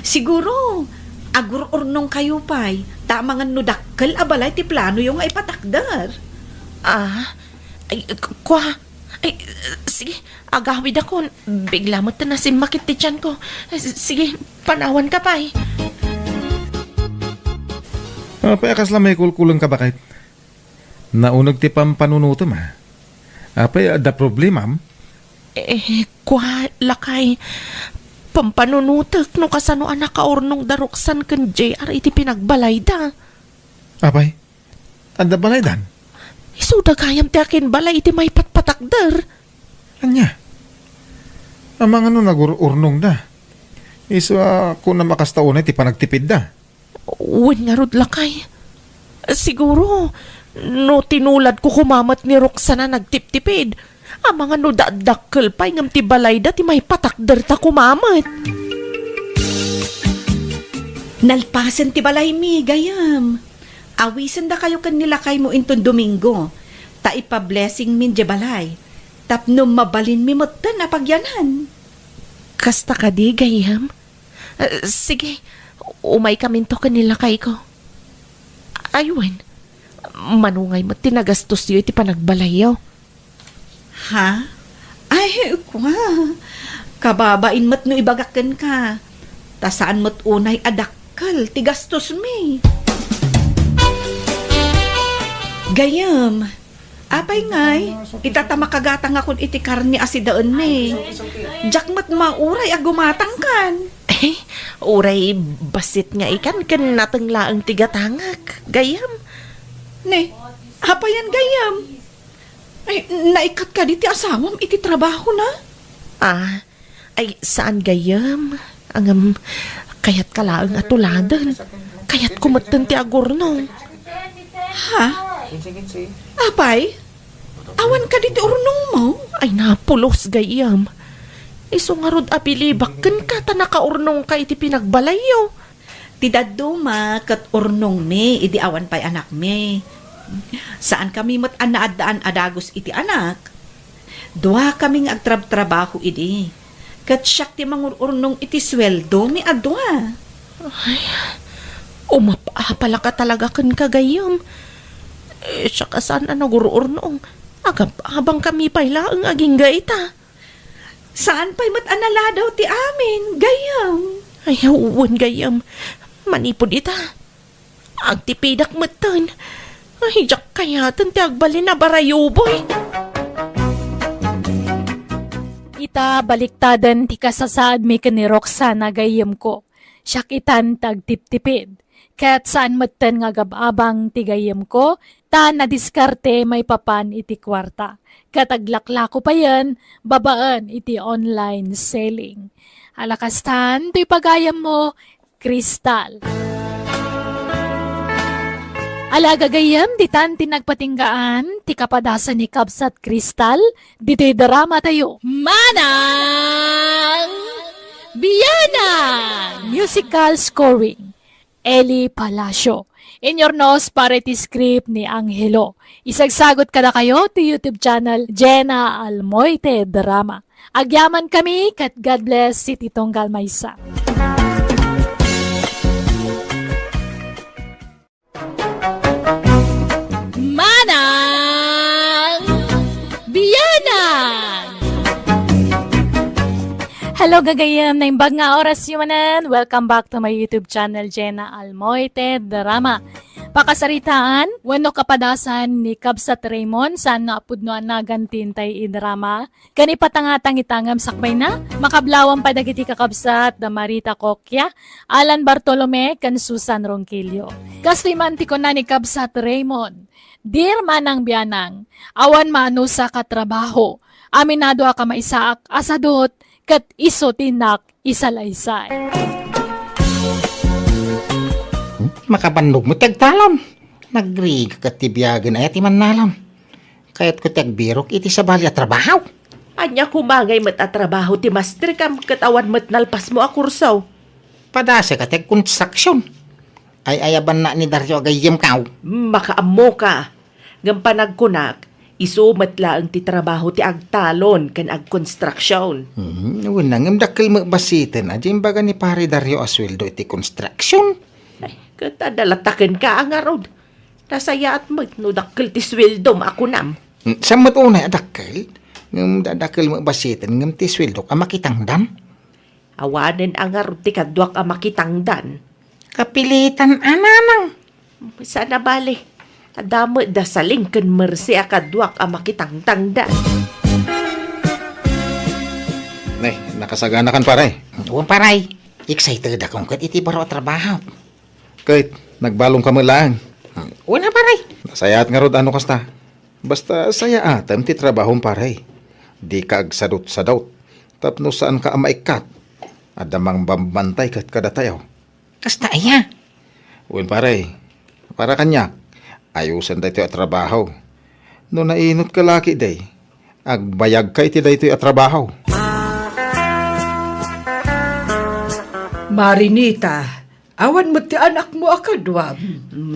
Siguro, agur-urnong kayo pay, ta amangan no dakkel a balay ti planoyo nga ipatakder. Ah, ay, k-, kua? Ay, sige, agawidakon. Bigla met nasimmakit ti tianko. S-, sige, panawanka pay. Apay a kasla maikulkulengka, baket? Nauneg ti pampanunotem, a. Apay, adda problemam? Eh, kua, lakay. Pampanunotek no kasano a nakaurnong da Roxanne ken J R iti pinagbalayda. Apay, adda balaydan? Isuda gayam ti akinbalay iti maipatpatakder. Ania? Amangan no nagur-urnongda. Isu a kunam a kasta unay ti panagtipidda. Wen ngarud, lakay. Siguro, no tinuladko koma met ni Roxanne a nagtiptipid, amangan no dakdakkel pay ngem ti balayda ti maipatakderta koma met. Nalpasen ti balaymi, gayyem. Awisendakayo ken ni lakaymo inton Domingo, ta ipa-blessingmin diay balay, tapno mabalinmi metten a pagyanan. Kasta kadi, gayyem? Eh, sige, umaykaminto ken ni lakayko. Ay, wen, mano ngay met ti nagastosyo iti panagbalayyo? Ha? Ay, kua, kababain met no ibagak kenka, ta saan met unay a dakkel ti gastosmi. Gayyem, apay ngay, ita ta makagatangakon iti karne a sidaenmi. Diak met mauray a gumatangkan. Eh, uray bassit nga ikan ken nateng laeng ti gatangek, gayyem. Ne, apayen, gayyem? Ay, naikat kadi ti asawam iti trabahona? Ah, ay, saan, gayyem. Ngem, kayatka laeng a tuladen. Kayatko metten ti agurnong. Ha? Apay? Awan kadi ti urnongmo? Ay, napulos, gayyem. Isu ngarud a bilibak kenka ta nakaurnongka iti pinagbalayyo. Ti dadduma ket urnongmi idi awan pay anakmi. Saankami met a naaddaan a dagus iti anak. Duakami nga agtrabtrabaho idi. Ket siak ti mangur-urnong iti sueldomi a dua. Ay, umap-apalaka talaga kenka, gayyem. Eh, siak a saan a nagur-urnong. Agab-abangkami pay laeng agingga ita. Saan pay met a naladaw ti amin, gayyem? Ay, wen, gayyem. Manipud ita, agtipidak metten. Ay, diak kayaten ti agbalin a barayuboy. Ita, baliktaden ti kasasaadmi ken ni Roxana, gayyemko. Siak itan ti agtiptipid. Ket saan metten nga agab-abang ti gayyemko, ta nadiskarte maipapan iti kuarta. Ket aglaklako payen babaen iti online selling. Alakastan, toy pagayammo, Crystal. Ala, gagayyem, ditan ti nagpatinggaan ti kapadasan ni Kabsat Crystal ditoy drama tayo. Manang Biana! Musical scoring, Eli Palacio. Inurnos para iti script ni Angelo. Isagsagot kadakayo ti YouTube channel Jena Almoite Drama. Agyamankami ket God bless iti tunggal maysa. Hello, gagayem. Naimbag nga oras yu manen. Welcome back to my YouTube channel, Jenna Almoite Drama. Pakasaritaan, wenno kapadasan ni Kabsat Raymond, saan no a pudno a nagan ti intay idrama. Ken ipatangtang ita ngem sakbayna, makablawan pay dagiti kakabsat da Marita Coquia, Alan Bartolome, ken Susan Ronquillo. Kastoy man ti kuna ni Kabsat Raymond, Dear manang bianang, awan maanusak a trabaho. Aminado a kamaysaak a sadut, ket isu ti innak isalaysay. Hmm? Makabannog met ti agtalon. Nagrigat ti biagen aya ti mannalon. Kayatko ti agbirok iti sabali a trabaho. Ania koma ngay met a trabaho ti mastrikam ket awan met nalpasmo a kurso? Padasek a ti agkonstruksion. Ay-ayabanna ni Dario a gayyemko. Makaammoka. Ngem panagkunak, isu met laeng ti trabaho ti agtalon ken agkonstruksion. Hmm, wen, ngem dakkel met bassiten a diay imbaga ni Pare Dario a sueldo iti konstruksion. Ay, ket adda la takenka a ngarud. Nasayaat met no dakkel ti sueldom a kunam. Hmm, saan met unay a dakkel? Ngem da-, dakkel met bassiten ngem ti sueldok a makitangdan. Awanen a ngarud ti kaduak a makitangdan. Kapilitan a nanang. Saan a bale. Adda met da Saling ken Mercy a kaduak a makitangtangdan. Ne, nakasaganakan, pare. Wen, pare. Excited ako ket iti baro a trabaho. Ket, nagbalongka met laeng. Wen a, pare. Nasayaat ngarud a no kasta. Basta sayaatem ti trabahom, pare. Dika agsadutsadut. Tapno saanka a maikkat. Adda mangbambantay ket kadatayo. Kasta aya? Wen, pare. Para kaniak, ayusen daytoy a trabaho. No nainot ka laki, day, agbayagka iti daytoy a trabaho. Marinita, awan met ti anakmo a kaduam.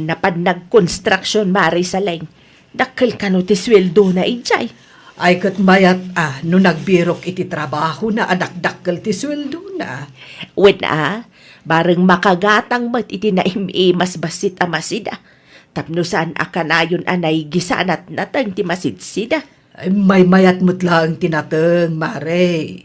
Napan nagkonstruksion, Mari Saleng. Dakkel kano ti sueldona idiay? Ay, ket mayat a no nagbirok iti trabahona a dakdakkel ti sueldona. Wen a, bareng makagatang met iti naim-imas bassit a masida. Tapno saan a kanayon a naigisanat nateng ti masidsida. Ay, maymayat met laeng ti nateng, Mare.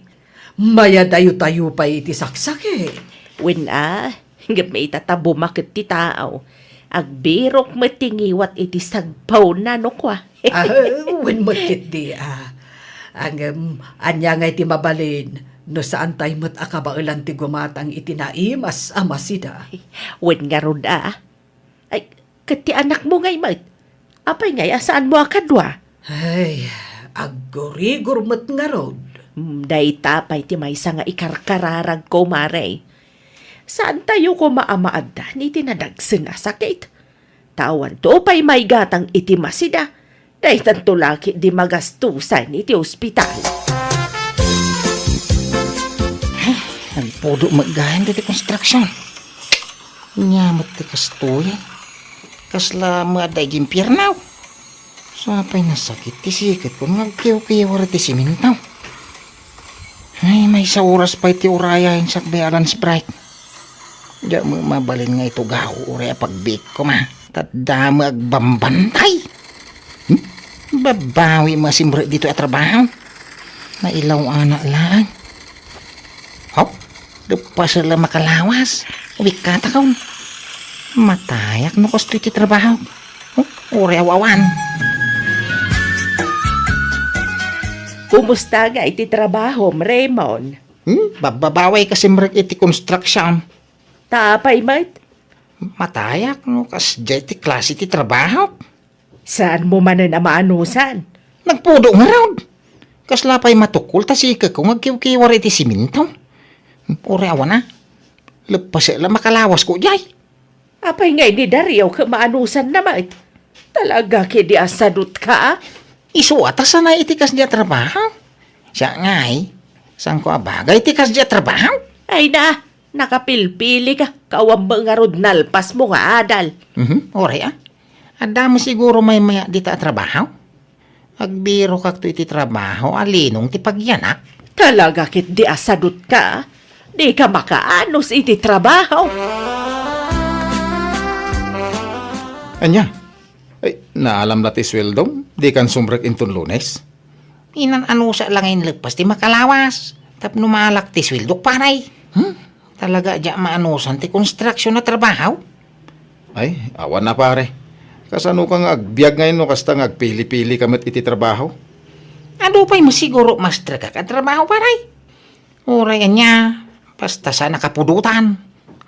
Mayadayo-tayo pay iti saksakit. Wen a, ngem ita ta bumaket ti tao. Agbirok met ti ngiwat iti sagpawna no kua. Ah, wen met ketdi, ah. Ngem, ania ngay ti mabalin no saantay met a kabaelan ti gumatang iti naimas a masida? Wen ngarud, ah. Ay, ket ti anakmo ngay met? Apay ngay a saanmo a kadua? Ay, aggurigor met ngarud. Hmm, dayta pay ti maysa nga ikarkararagko, Mare. Saantayo koma a maaddan iti nadagsen a sakit. Ta awanto pay maigatang iti masida. Daytanto la ketdi magastusan iti ospital. Ay, nagpudo met gayam daytoy konstruksion. Ania met ti kastoy? Kasla met adda iti impierno? Sapay nasakit ti siketko nga agkiwkiwar iti simento. Ay, maysa oras pay ti urayayen sakbay a lunch break. Diak met mabalin nga itugaw uray a pagbiit koma. Ta adda met agbambantay. Hmm? Babawi met a simrek ditoy a trabaho. Nailaw-anak laeng. Haw? Leppasek la makalawas. Ubikkatakon. Matayak no kastoy ti trabaho. Huh? Uray aw-awan. Kumusta ngay ti trabahom, Raymond? Hmm? Bababaway ka simrek iti construction. Ta apay met? Matayak no kasdiay ti klase ti trabaho. Saanmo manen a maanusan? Nagpudo ngarud. Kasla pay matukol ta siketko nga agkiwkiwar iti simento. Uray awan a. Leppasek la makalawasko diay. Apay ngay ni Dario ket maanusanna met? Talaga ketdi a sadutka, a? Isu a ta sanay iti kasdiay a trabaho. Siak ngay, saanko a bagay ti kasdiay a trabaho. Ay na, nakapilpilika, kawan met ngarud nalpasmo nga adal. Mhm, uray a. Adda met siguro maymayat dita a trabaho. Agbirokakto iti trabaho a linong ti pagyanak. Talaga ketdi a sadutka, a? Dika makaanus iti trabaho. Ania? Ay, naalam la ti sueldom? Dikan sumrek inton Lunes? Inan-anusa la nga inleppas ti makalawas tapno maalak ti sueldok, pare. Hmm? Talaga diak maanusan ti konstruksion a trabaho? Ay, awan a, pare. Kasano ka nga agbiag ngay no kasta nga agpili-pili ka met iti trabaho? Adu pay met siguro masterka a trabaho, pare. Uray ania, basta saan a kapudotan.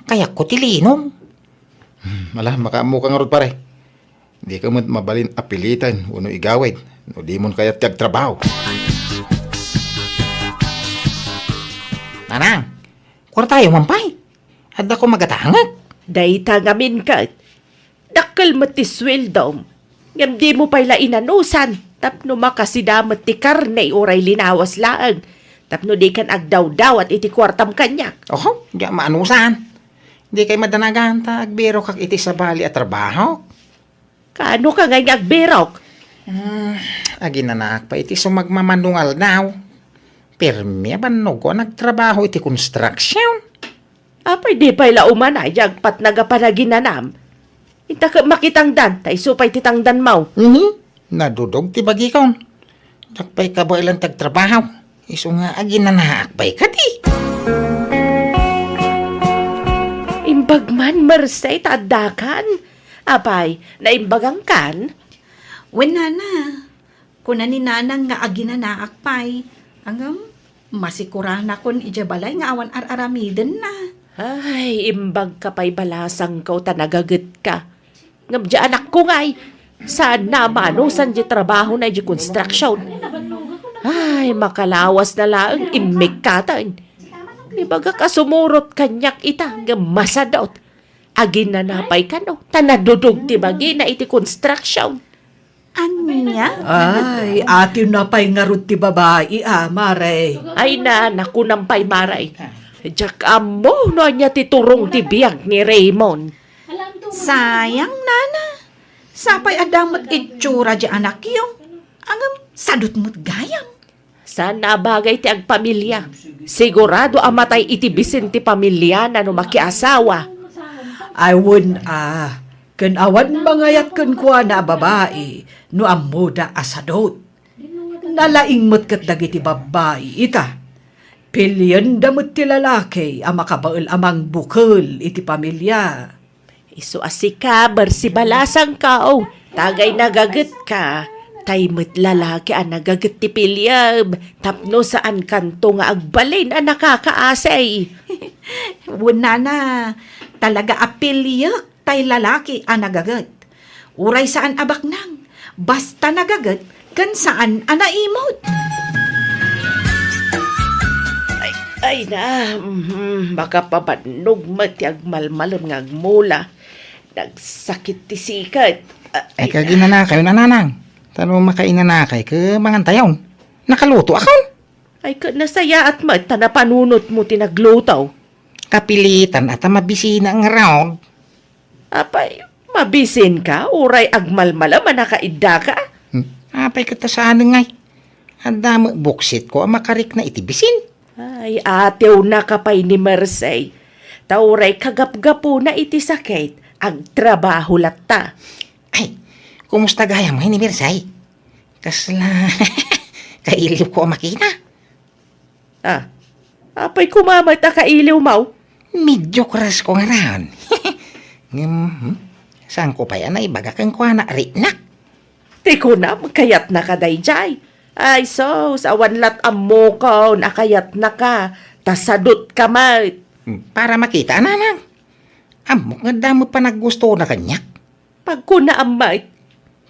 Kayatko ti linong. Hmm, ala, makaammo ka ngarud, pare. Di ka met mabalin a piliten wenno igawid no dimon kayat ti agtrabaho. Nanang, kuartayo man pay. Addako magatangek. Dayta ngamin ket, dakkel met ti sueldom. Ngem dimo pay la inanusan tapno makasida met ti karne uray linawas laeng, tapno dikan agdawdawat iti kuartam kaniak. Oho, diak maanusan. Dikay madanagan ta agbirokak iti sabali a trabaho. Kaano ka ngay nga agbirok? Hmm, aginanaak pay iti sumagmamano nga aldaw. Permi a bannogko a nagtrabaho iti construction. Apay di pay la umanay ti agpatnag a panaginanam? Inta ket makitangdan, ta isu pay ti tangdanmo. Mhm. Nadudog ti bagikon. Diak pay kabaelan ti agtrabaho. Isu nga aginanaak pay kadi. Imbag man, Merced, ta addakan. Apay, naimbagangkan? Wen, nana. Kuna ni nanang nga aginanaak pay. Ngem, masikuranakon idiay balay nga awan ar-aramidenna. Ay, imbagka pay balasangko ta nagagetka. Ngem diay anakko ngay, saanna a maanusan diay trabahona idiay construction. Ay, makalawasna laeng immikkaten. Ibagak a sumurot kaniak ita, ngem masadut. Aginana pay kano, ta nadudog ti bagina iti construction. Ania? Ay, atiwna pay ngarud ti babai, a, Mare. Ay na, nakunam pay, Mare. Diak ammo no ania ti turong ti biag ni Raymond. Sayang, nana. Sapay adda met itsura diay anakyo. Ngem, sadut met gayam. Saan a bagay ti agpamilia. Sigurado a matay iti bisin ti pamiliana no makiasawa. Ay, wen a, ken awan mangayat kenkuana a babai no ammoda a sadut. Nalaing met ket dagiti babbai ita. Pilienda met ti lalaki a makabael a mangbukel iti pamilia. Isu a sika, Bersi, balasangko, o, tagay nagagetka, tay met lalaki a nagaget ti piliem, tapno saankanto nga agbalin a nakakaasi. Wen, nana, talaga a piliek tay lalaki a nagaget. Uray saan a baknang, basta nagaget ken saan a naimut. Ay, ay na, mhm, makapabannog met ti agmalmalem nga agmula. Nagsakit ti siket. Ah, ay, ay, kaginanakayon, nanang. Ta no makainanakay, ket mangantayon. Nakalutoakon. Ay, ket nasayaat met ta napanunotmo ti nagluto. Kapilitan a ta mabisina ngarud. Apay, mabisinka, uray agmalmalem a nakaiddaka? Hmm. Apay ket ta saan ngay? Adda met buksitko a makarikna iti bisin. Ay, atiwnaka pay ni Merced. Ta uray kagapgapuna iti sakit, agtrabaho latta. Ay, kumusta gayam ni Merced? Kasla kailiwko a makita. Ah, apay koma met a kailiwmo? Medyo crush ko ngarud. Ngem, hmm, saanko pay a naibaga kenkuana, riknak. Ti kunam, kayatnaka daydiay. Ay, sus, awan lat ammokon a kayatnaka, ta sadutka met. Hmm, para makita, nanang. Ammok nga adda met panaggustona kaniak. Pagkunaam met.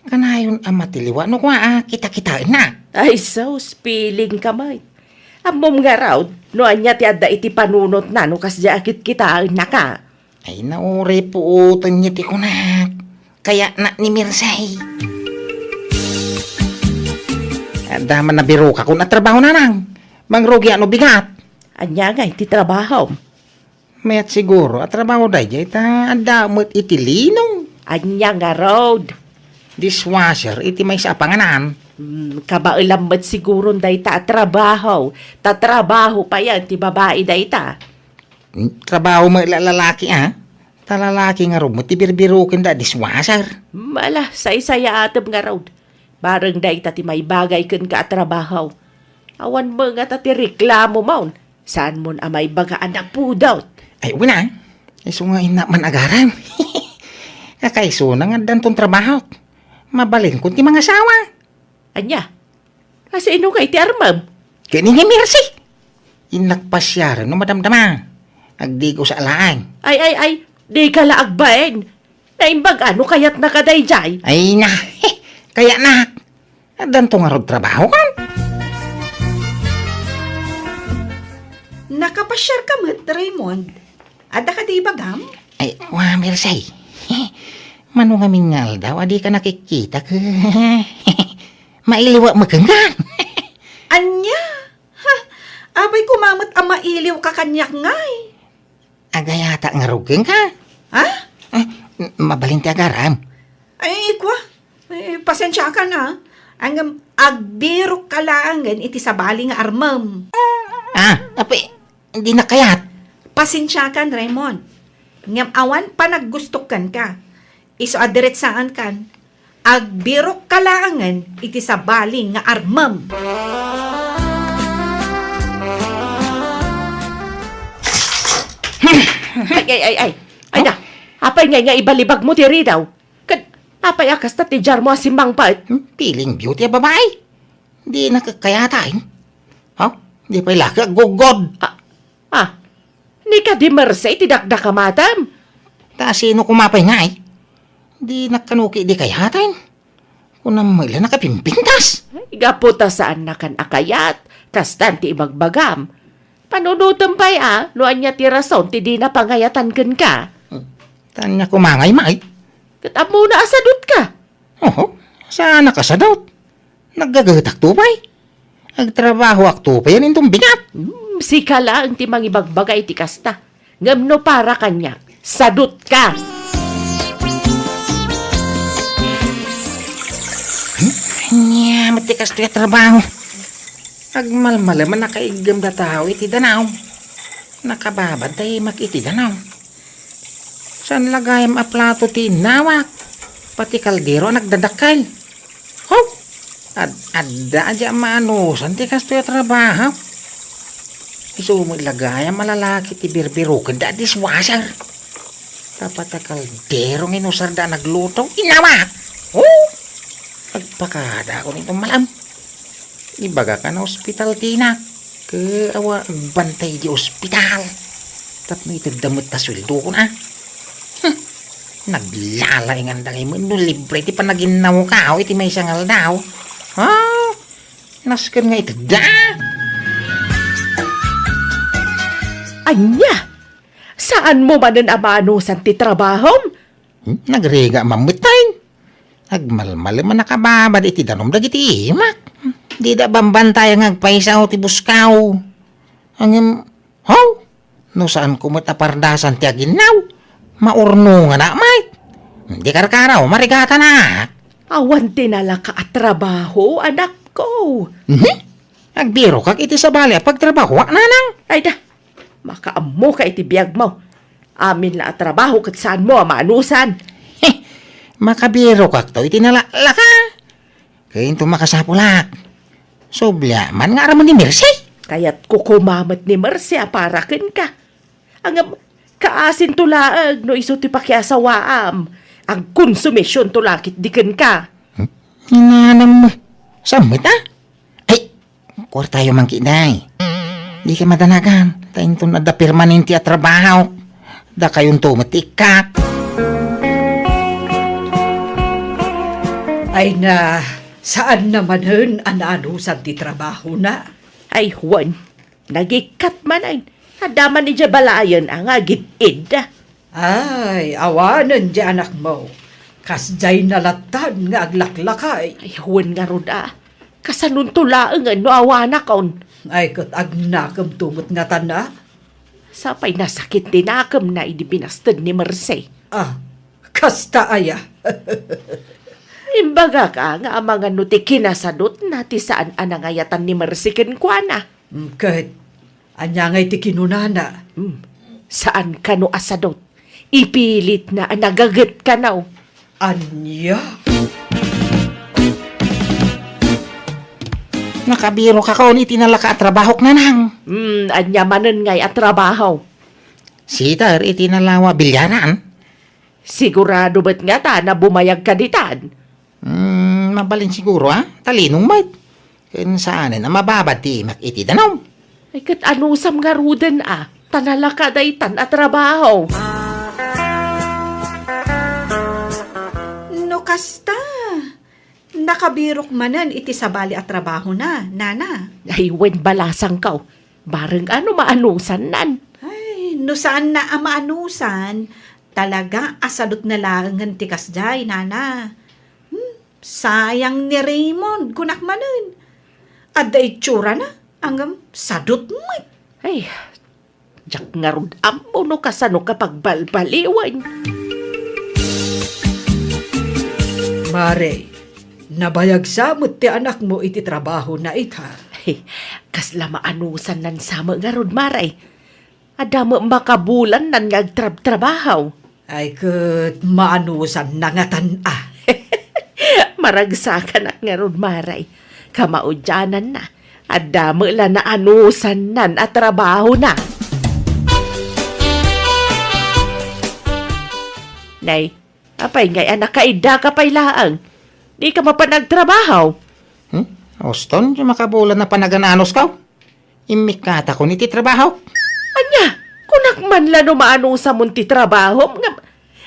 Kanayon a matiliwa no kua a kita-kitaenna. Ay, sus, pilingka met. Ammom ngarud, no ania ti adda iti panunotna no kasdiay a kitkitaennaka. Ay, nauri puoten ti kunak. Kayatna ni Mirsay. Adda man nabirokakon a trabaho, nanang. Mangrugiak no bigat. Ania ngay ti trabahom? Mayat siguro a trabaho daydiay ta adda met iti linong. Ania ngarud? Dishwasher iti maysa a panganan. Hmm, kabaelam met siguron dayta a trabaho. Ta trabaho payen ti babai dayta. Hmm, trabaho met la lalaki, a? Ta lalaki ngarud met ti birbirokenda a dishwasher. Hmm, ala, saysayaatem ngarud. Bareng dayta ti maibagay kenka a trabaho. Awan met ngata ti reklamomon. Saanmon a maibaga a napudot? Ay, wen a. Isu nga innak man agarem. Kakaisuna nga addanton trabahok. Mabalinkon ti mangasawa. Ania? Kasino ngay ti armem? Ken ni Mercy. Innak pasiaren no madamdama. Agdigos a laeng. Ay, ay, ay, dika la agbain. Naimbag a no kayatnaka daydiay? Ay na, kayatnak. Addanto ngarud trabahokon. Nakapasiarka met, Raymond. Adda kadi ibagam? Ay, wa, Mercy. Mano ngamin nga aldaw a dika nakikkitak. Mailiwak met kenka. Ania? Ha? Apay koma met a mailiwka kaniak ngay? Agayatak ngarud kenka. Ha? Ah, m-, mabalin ti agarem. Ay, kua. Ay, pasensiakan, a. Ngem agbirokka laengen iti sabali nga armem. Ah, apay, dinak kayat. Pasensiakan, Raymond. Ngem awan panaggustok kenka. Isu a diretsaankan. Agbirokka laengen iti sabali nga armem. Ay, ay, ay, ay. Ay na, apay ngay nga ibalibagmo ti ridaw? Ket apay a kasta ti diarmo a simmangpet? Hmm, feeling beauty a babai. Dinak kayat, ay. Ha? Di pay la ka aggugod. Ah, ah. Ni kadi Mercy ti dakdakamatem? Ta sino koma pay ngay? Dinak kano kadi kayat, ay. Kunam met la nakapimpintas. Ay, gapu ta saannakan a kayat, kastan ti ibagbagam. Panunotem pay a, no ania ti rason ti dina pangayatan kenka. Hmm. Ta ania koma ngay, May? Ket ammona a sadutka. Oho, saanak a sadut. Naggagahetakto pay. Agtrabahoakto pay inton bigat. Hmm, sika laeng ti mangibagbaga iti kasta. Ngem no para kaniak, sadutka. Hmm? Ania met ti kastoy a trabaho? Agmalmalem a nakaiggem da tao iti danaw. Nakababad ta imak iti danaw. Saan la gayam a plato ti innawak? Pati kaldero a nagdadakkel. Ho! Ad-, adda a di a maanusan ti kastoy a trabaho. Isu met la gayam a lalaki ti birbirokenda a dishwasher. Tapno kaldero nga inusarda a nagluto. Innawak! Ho! Agpakadakon inton mal-am. Ibagak a naospital ti inak. Ket awan agbantay di ospital. Tapno itedda met ta sueldokon, a. Hmm. Naglalainganda ngay met no libre ti panaginnawko iti maysa nga aldaw. Ha? Nasken nga itedda. Ania? Saanmo manen a maanusan ti trabahom? Hmm, nagrigat man met, tay. Agmalmalem a nakababad iti danum dagiti imak. Dida bambantayan nga agpayso ti buskaw. Ngem, haw? No saanko met a pardasan ti aginnaw, maurnonganak met. Di karkaraw, marigatanak. Awan ti nalaka a trabaho, anakko. Mhm. Agbirokak iti sabali a pagtrabahoak, nanang. Ay da, makaammoka iti biagmo. Amin la a trabaho ket saanmo a maanusan. Heh, makabirokakto iti nalaklaka. Ket inton makasapulak, sublia man nga aramid ni Mercy. Kayatko koma met ni Mercy a para kenka. Ngem, kaasinto laeng no isu ti pakiasawaam. Agkonsumisionto la ketdi kenka. Hmm? Nanang, saan met, a? Ay, kuartayo man ketdi. Dika madanagan, ta inton adda permanente a trabaho, dakayonto met ti ikkak. Ay na, saanna manen a naanusan ti trabahona? Ay, wen, nagikkat manen. Adda man idiay balayen a nga agid-id. Ay, awanen di anakmo. Kasdiay nalatan nga aglaklakay. Ay, wen ngarud a. Kasanonto laengen no awanakon? Ay, ket agnakemto met ngatan a. Sapay nasakit ti nakemna idi binasted ni Mercy. Ah, kasta aya? Imbagak a nga amangan no ti kinasadutna ti saan a nangayatan ni Mercy kenkuana. Mm, ket ania ngay ti kinunana? Hmm. Saan kano a sadut? Ipilitna a nagaget kano. Ania? Nakabiroka kon iti nalaka a trabahok, nanang. Hmm, ania manen ngay a trabaho? Sider iti nalawa a bilyaran. Sigurado met ngata a bumayagka ditan? Hmm, mabalin siguro, a? Talinong met. Ken saanen a mababad ti imak iti danum. Ay, ket anusam ngaruden a, ta nalaka daytan a trabaho. No kasta, nakabirok manen iti sabali a trabahona, nana. Ay, wen, balasangko. Bareng a no maanusannan. Ay, no saanna a maanusan, talaga a sadutna laengen ti kasdiay, nana. Hmm, sayang ni Raymond, kunak manen. Adda itsurana, ngem sadut met. Ay, diak ngarud ammo no kasano ka pagbalbaliwen. Mare, nabayag sa met ti anakmo iti trabahona ita. Ay, kasla maanusannan sa met ngarud, mare. Adda met makabulannan nga agtrabtrabaho. Ay, ket maanusanna ngatan a. Maragsakanak ngarud, mare. Kamaudiananna, adda met la naanusannan a trabahona. Nay, apay ngay a nakaiddaka pay laeng? Dika mapan agtrabaho? Hmm? Uston, ti makabulan a panagan-anusko. Immikkatakon iti trabahok. Ania? Kunak man la no maanusamon ti trabahom nga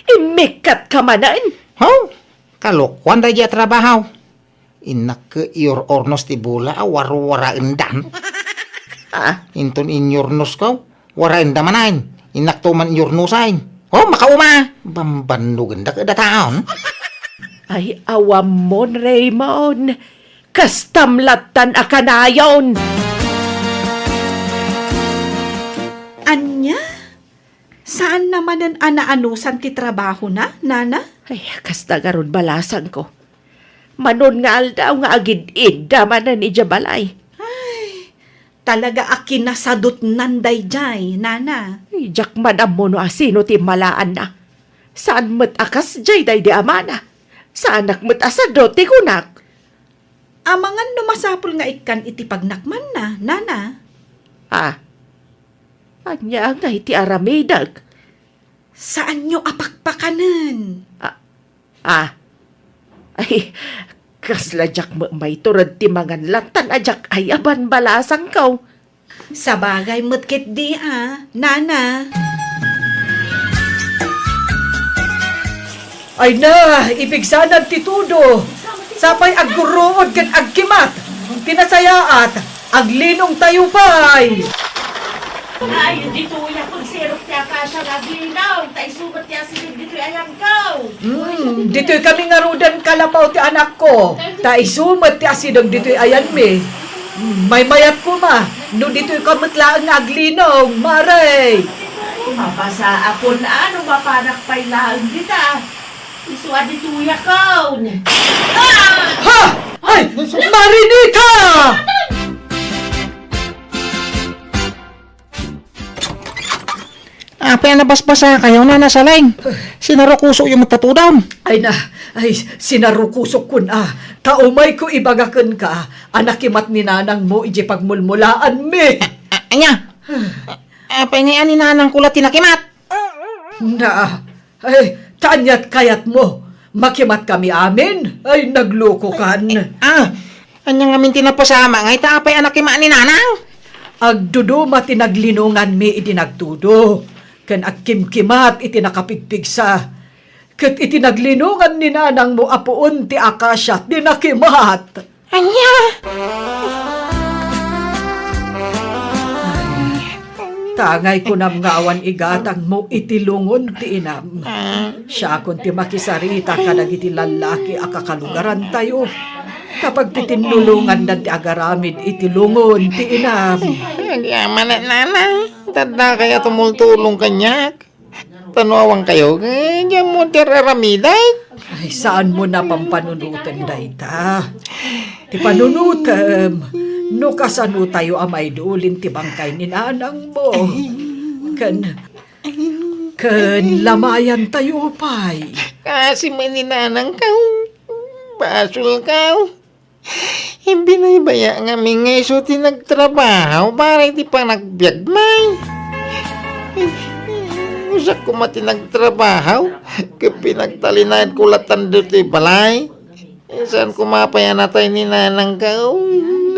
immikkatka manen? Ho? Kalokuan daydi a trabaho. Innak ket iyor-ornos ti bola a warwaraendan. Ah? Inton inyornosko, waraenda manen. Innakto man iyornosan. Ho, makauma! Bambannogenda ket dataon. Ay, awammon, Raymond. Kastam lattan a kanayon. Ania? Saanna manen a naanusan ti trabahona, nana? Ay, kasta ngarud balasangko. Manon nga aldaw nga agid-idda manen idiay balay. Ay, talaga a kinasadutnan daydiay, nana. Ay, diak man ammo no asino ti immalaanna. Saan met a kasdiay daydi amana. Saanak met a sadut ti kunak. Amangan no masapul nga ikkan iti pagnakmanna, nana. Ah, ania ngay ti aramidek? Saanyo a pakpakanen. Ah, ah. Ay, kasla diak met maitured ti mangan lattan a diak ay-aban balasangko. Sabagay met ketdi a, nana. Ay na, ipigsanan ti tudo. Sapay aggurruod ken agkimat. Ti nasayaat, aglinong tayo pay. Ay, ditoy a pagsirok ti akasia nga aglinong, ta isu met ti asideg ditoy ayanko. Hmm, ditoy kami ngaruden kalapaw ti anakko, ta isu met ti asideg ditoy ayanmi. Hmm, maymayat koma, no ditoy ka met laeng nga aglinong, mare. Mapasaakon a no mapanak pay laeng dita. Isu a ditoy akon. Ah! Ha! Ay, Marinita! Apay a nabasbasakayo, Nana Saleng? Sinarukusokyo met ta tudom. Ay na, ay, sinarukusokkon a. Ta umayko ibaga kenka a nakimat ni nanangmo idiay pagmulmulaanmi. A-, a-, ania? A-, apay ngay a ni nanangko la ti nakimat? Na, Ay, ta aniat kayatmo? Makimatkami amin? Ay, naglukokan. Ah, ania ngamin ti napasamak ngay ta apay a nakimat ni nanang? Agduduma ti naglinonganmi idi nagtudo, ken agkimkimat iti nakapigpigsa. Ket iti naglinongan ni nanangmo a puon ti akasia ti nakimat. Ania? Ay, tangay kunam nga awan igatangmo iti lungon ti inam. Siakon ti makisarita kadagiti lallaki a kakalugarantayo. Kapag ti tinnulongandan ti agaramid iti lungon ti inam. Ania manen, Nana? Tadda kaya tumultulong kaniak? Ta no awan kayo, eh, diak ammo ti ar-aramidek. Ay, saanmo a pampanunoten dayta. Ti panunotem, no kasano tayo a maidulin ti bangkay ni nanangmo. Ken, ken lamayan tayo pay. Kaasi met ni nanangko. Basolko. Ibinaybaya ngamin nga isu ti nagtrabaho para iti panagbiagmi. Usak koma ti nagtrabaho, ket pinagtalinaedko latta ditoy balay. Saan koma pay a natay ni nanangko,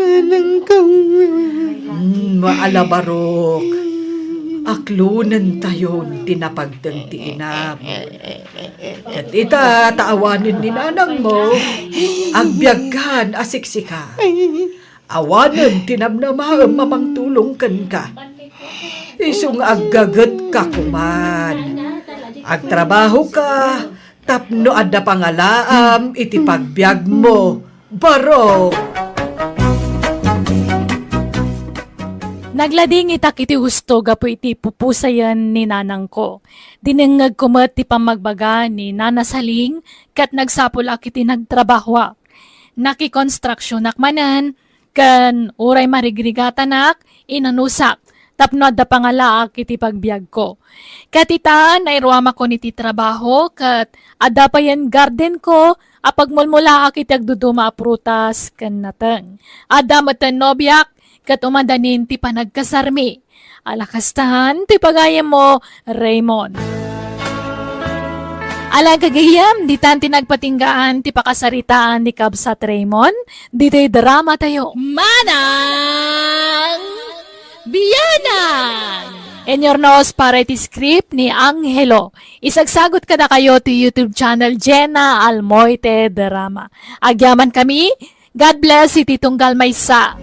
nanangko. Mm, maalabarok. Aklonentayon ti napagdeng ti inam. Ket ita, ta awanen ni nanangmo, agbiagkan a siksika. Awanen ti namnamaem a mangtulong kenka. Isu nga aggagetka koman. Agtrabahoka tapno adda pangalaam iti pagbiagmo. Barok! Nagladingitak iti husto gapu iti pupusayen ni nanangko. Dinengngegko met ti pammagbaga ni Nana Saling ket nagsapulak iti nagtrabahoak. Nakikonstruksionak manen ken uray marigrigatanak, inanusak tapno adda pangalaak iti pagbiagko. Ket ita, nairuamakon iti trabaho ket adda payen gardenko a pagmulmulaak iti agduduma a prutas ken nateng. Adda metten nobiak ket umadanin ti panagkasarmi. Ala kastan ti pagayammo, Raymond. Ala gagayam, ditan ti nagpatinggaan ti pakasaritaan ni Kabsat Raymond, ditoy drama tayo. Manang Bianang! Inurnos para iti script ni Angelo. Isagsagot kadakayo ti YouTube channel Jenna Almoite Drama. Agyaman kami, God bless iti tunggal maysa.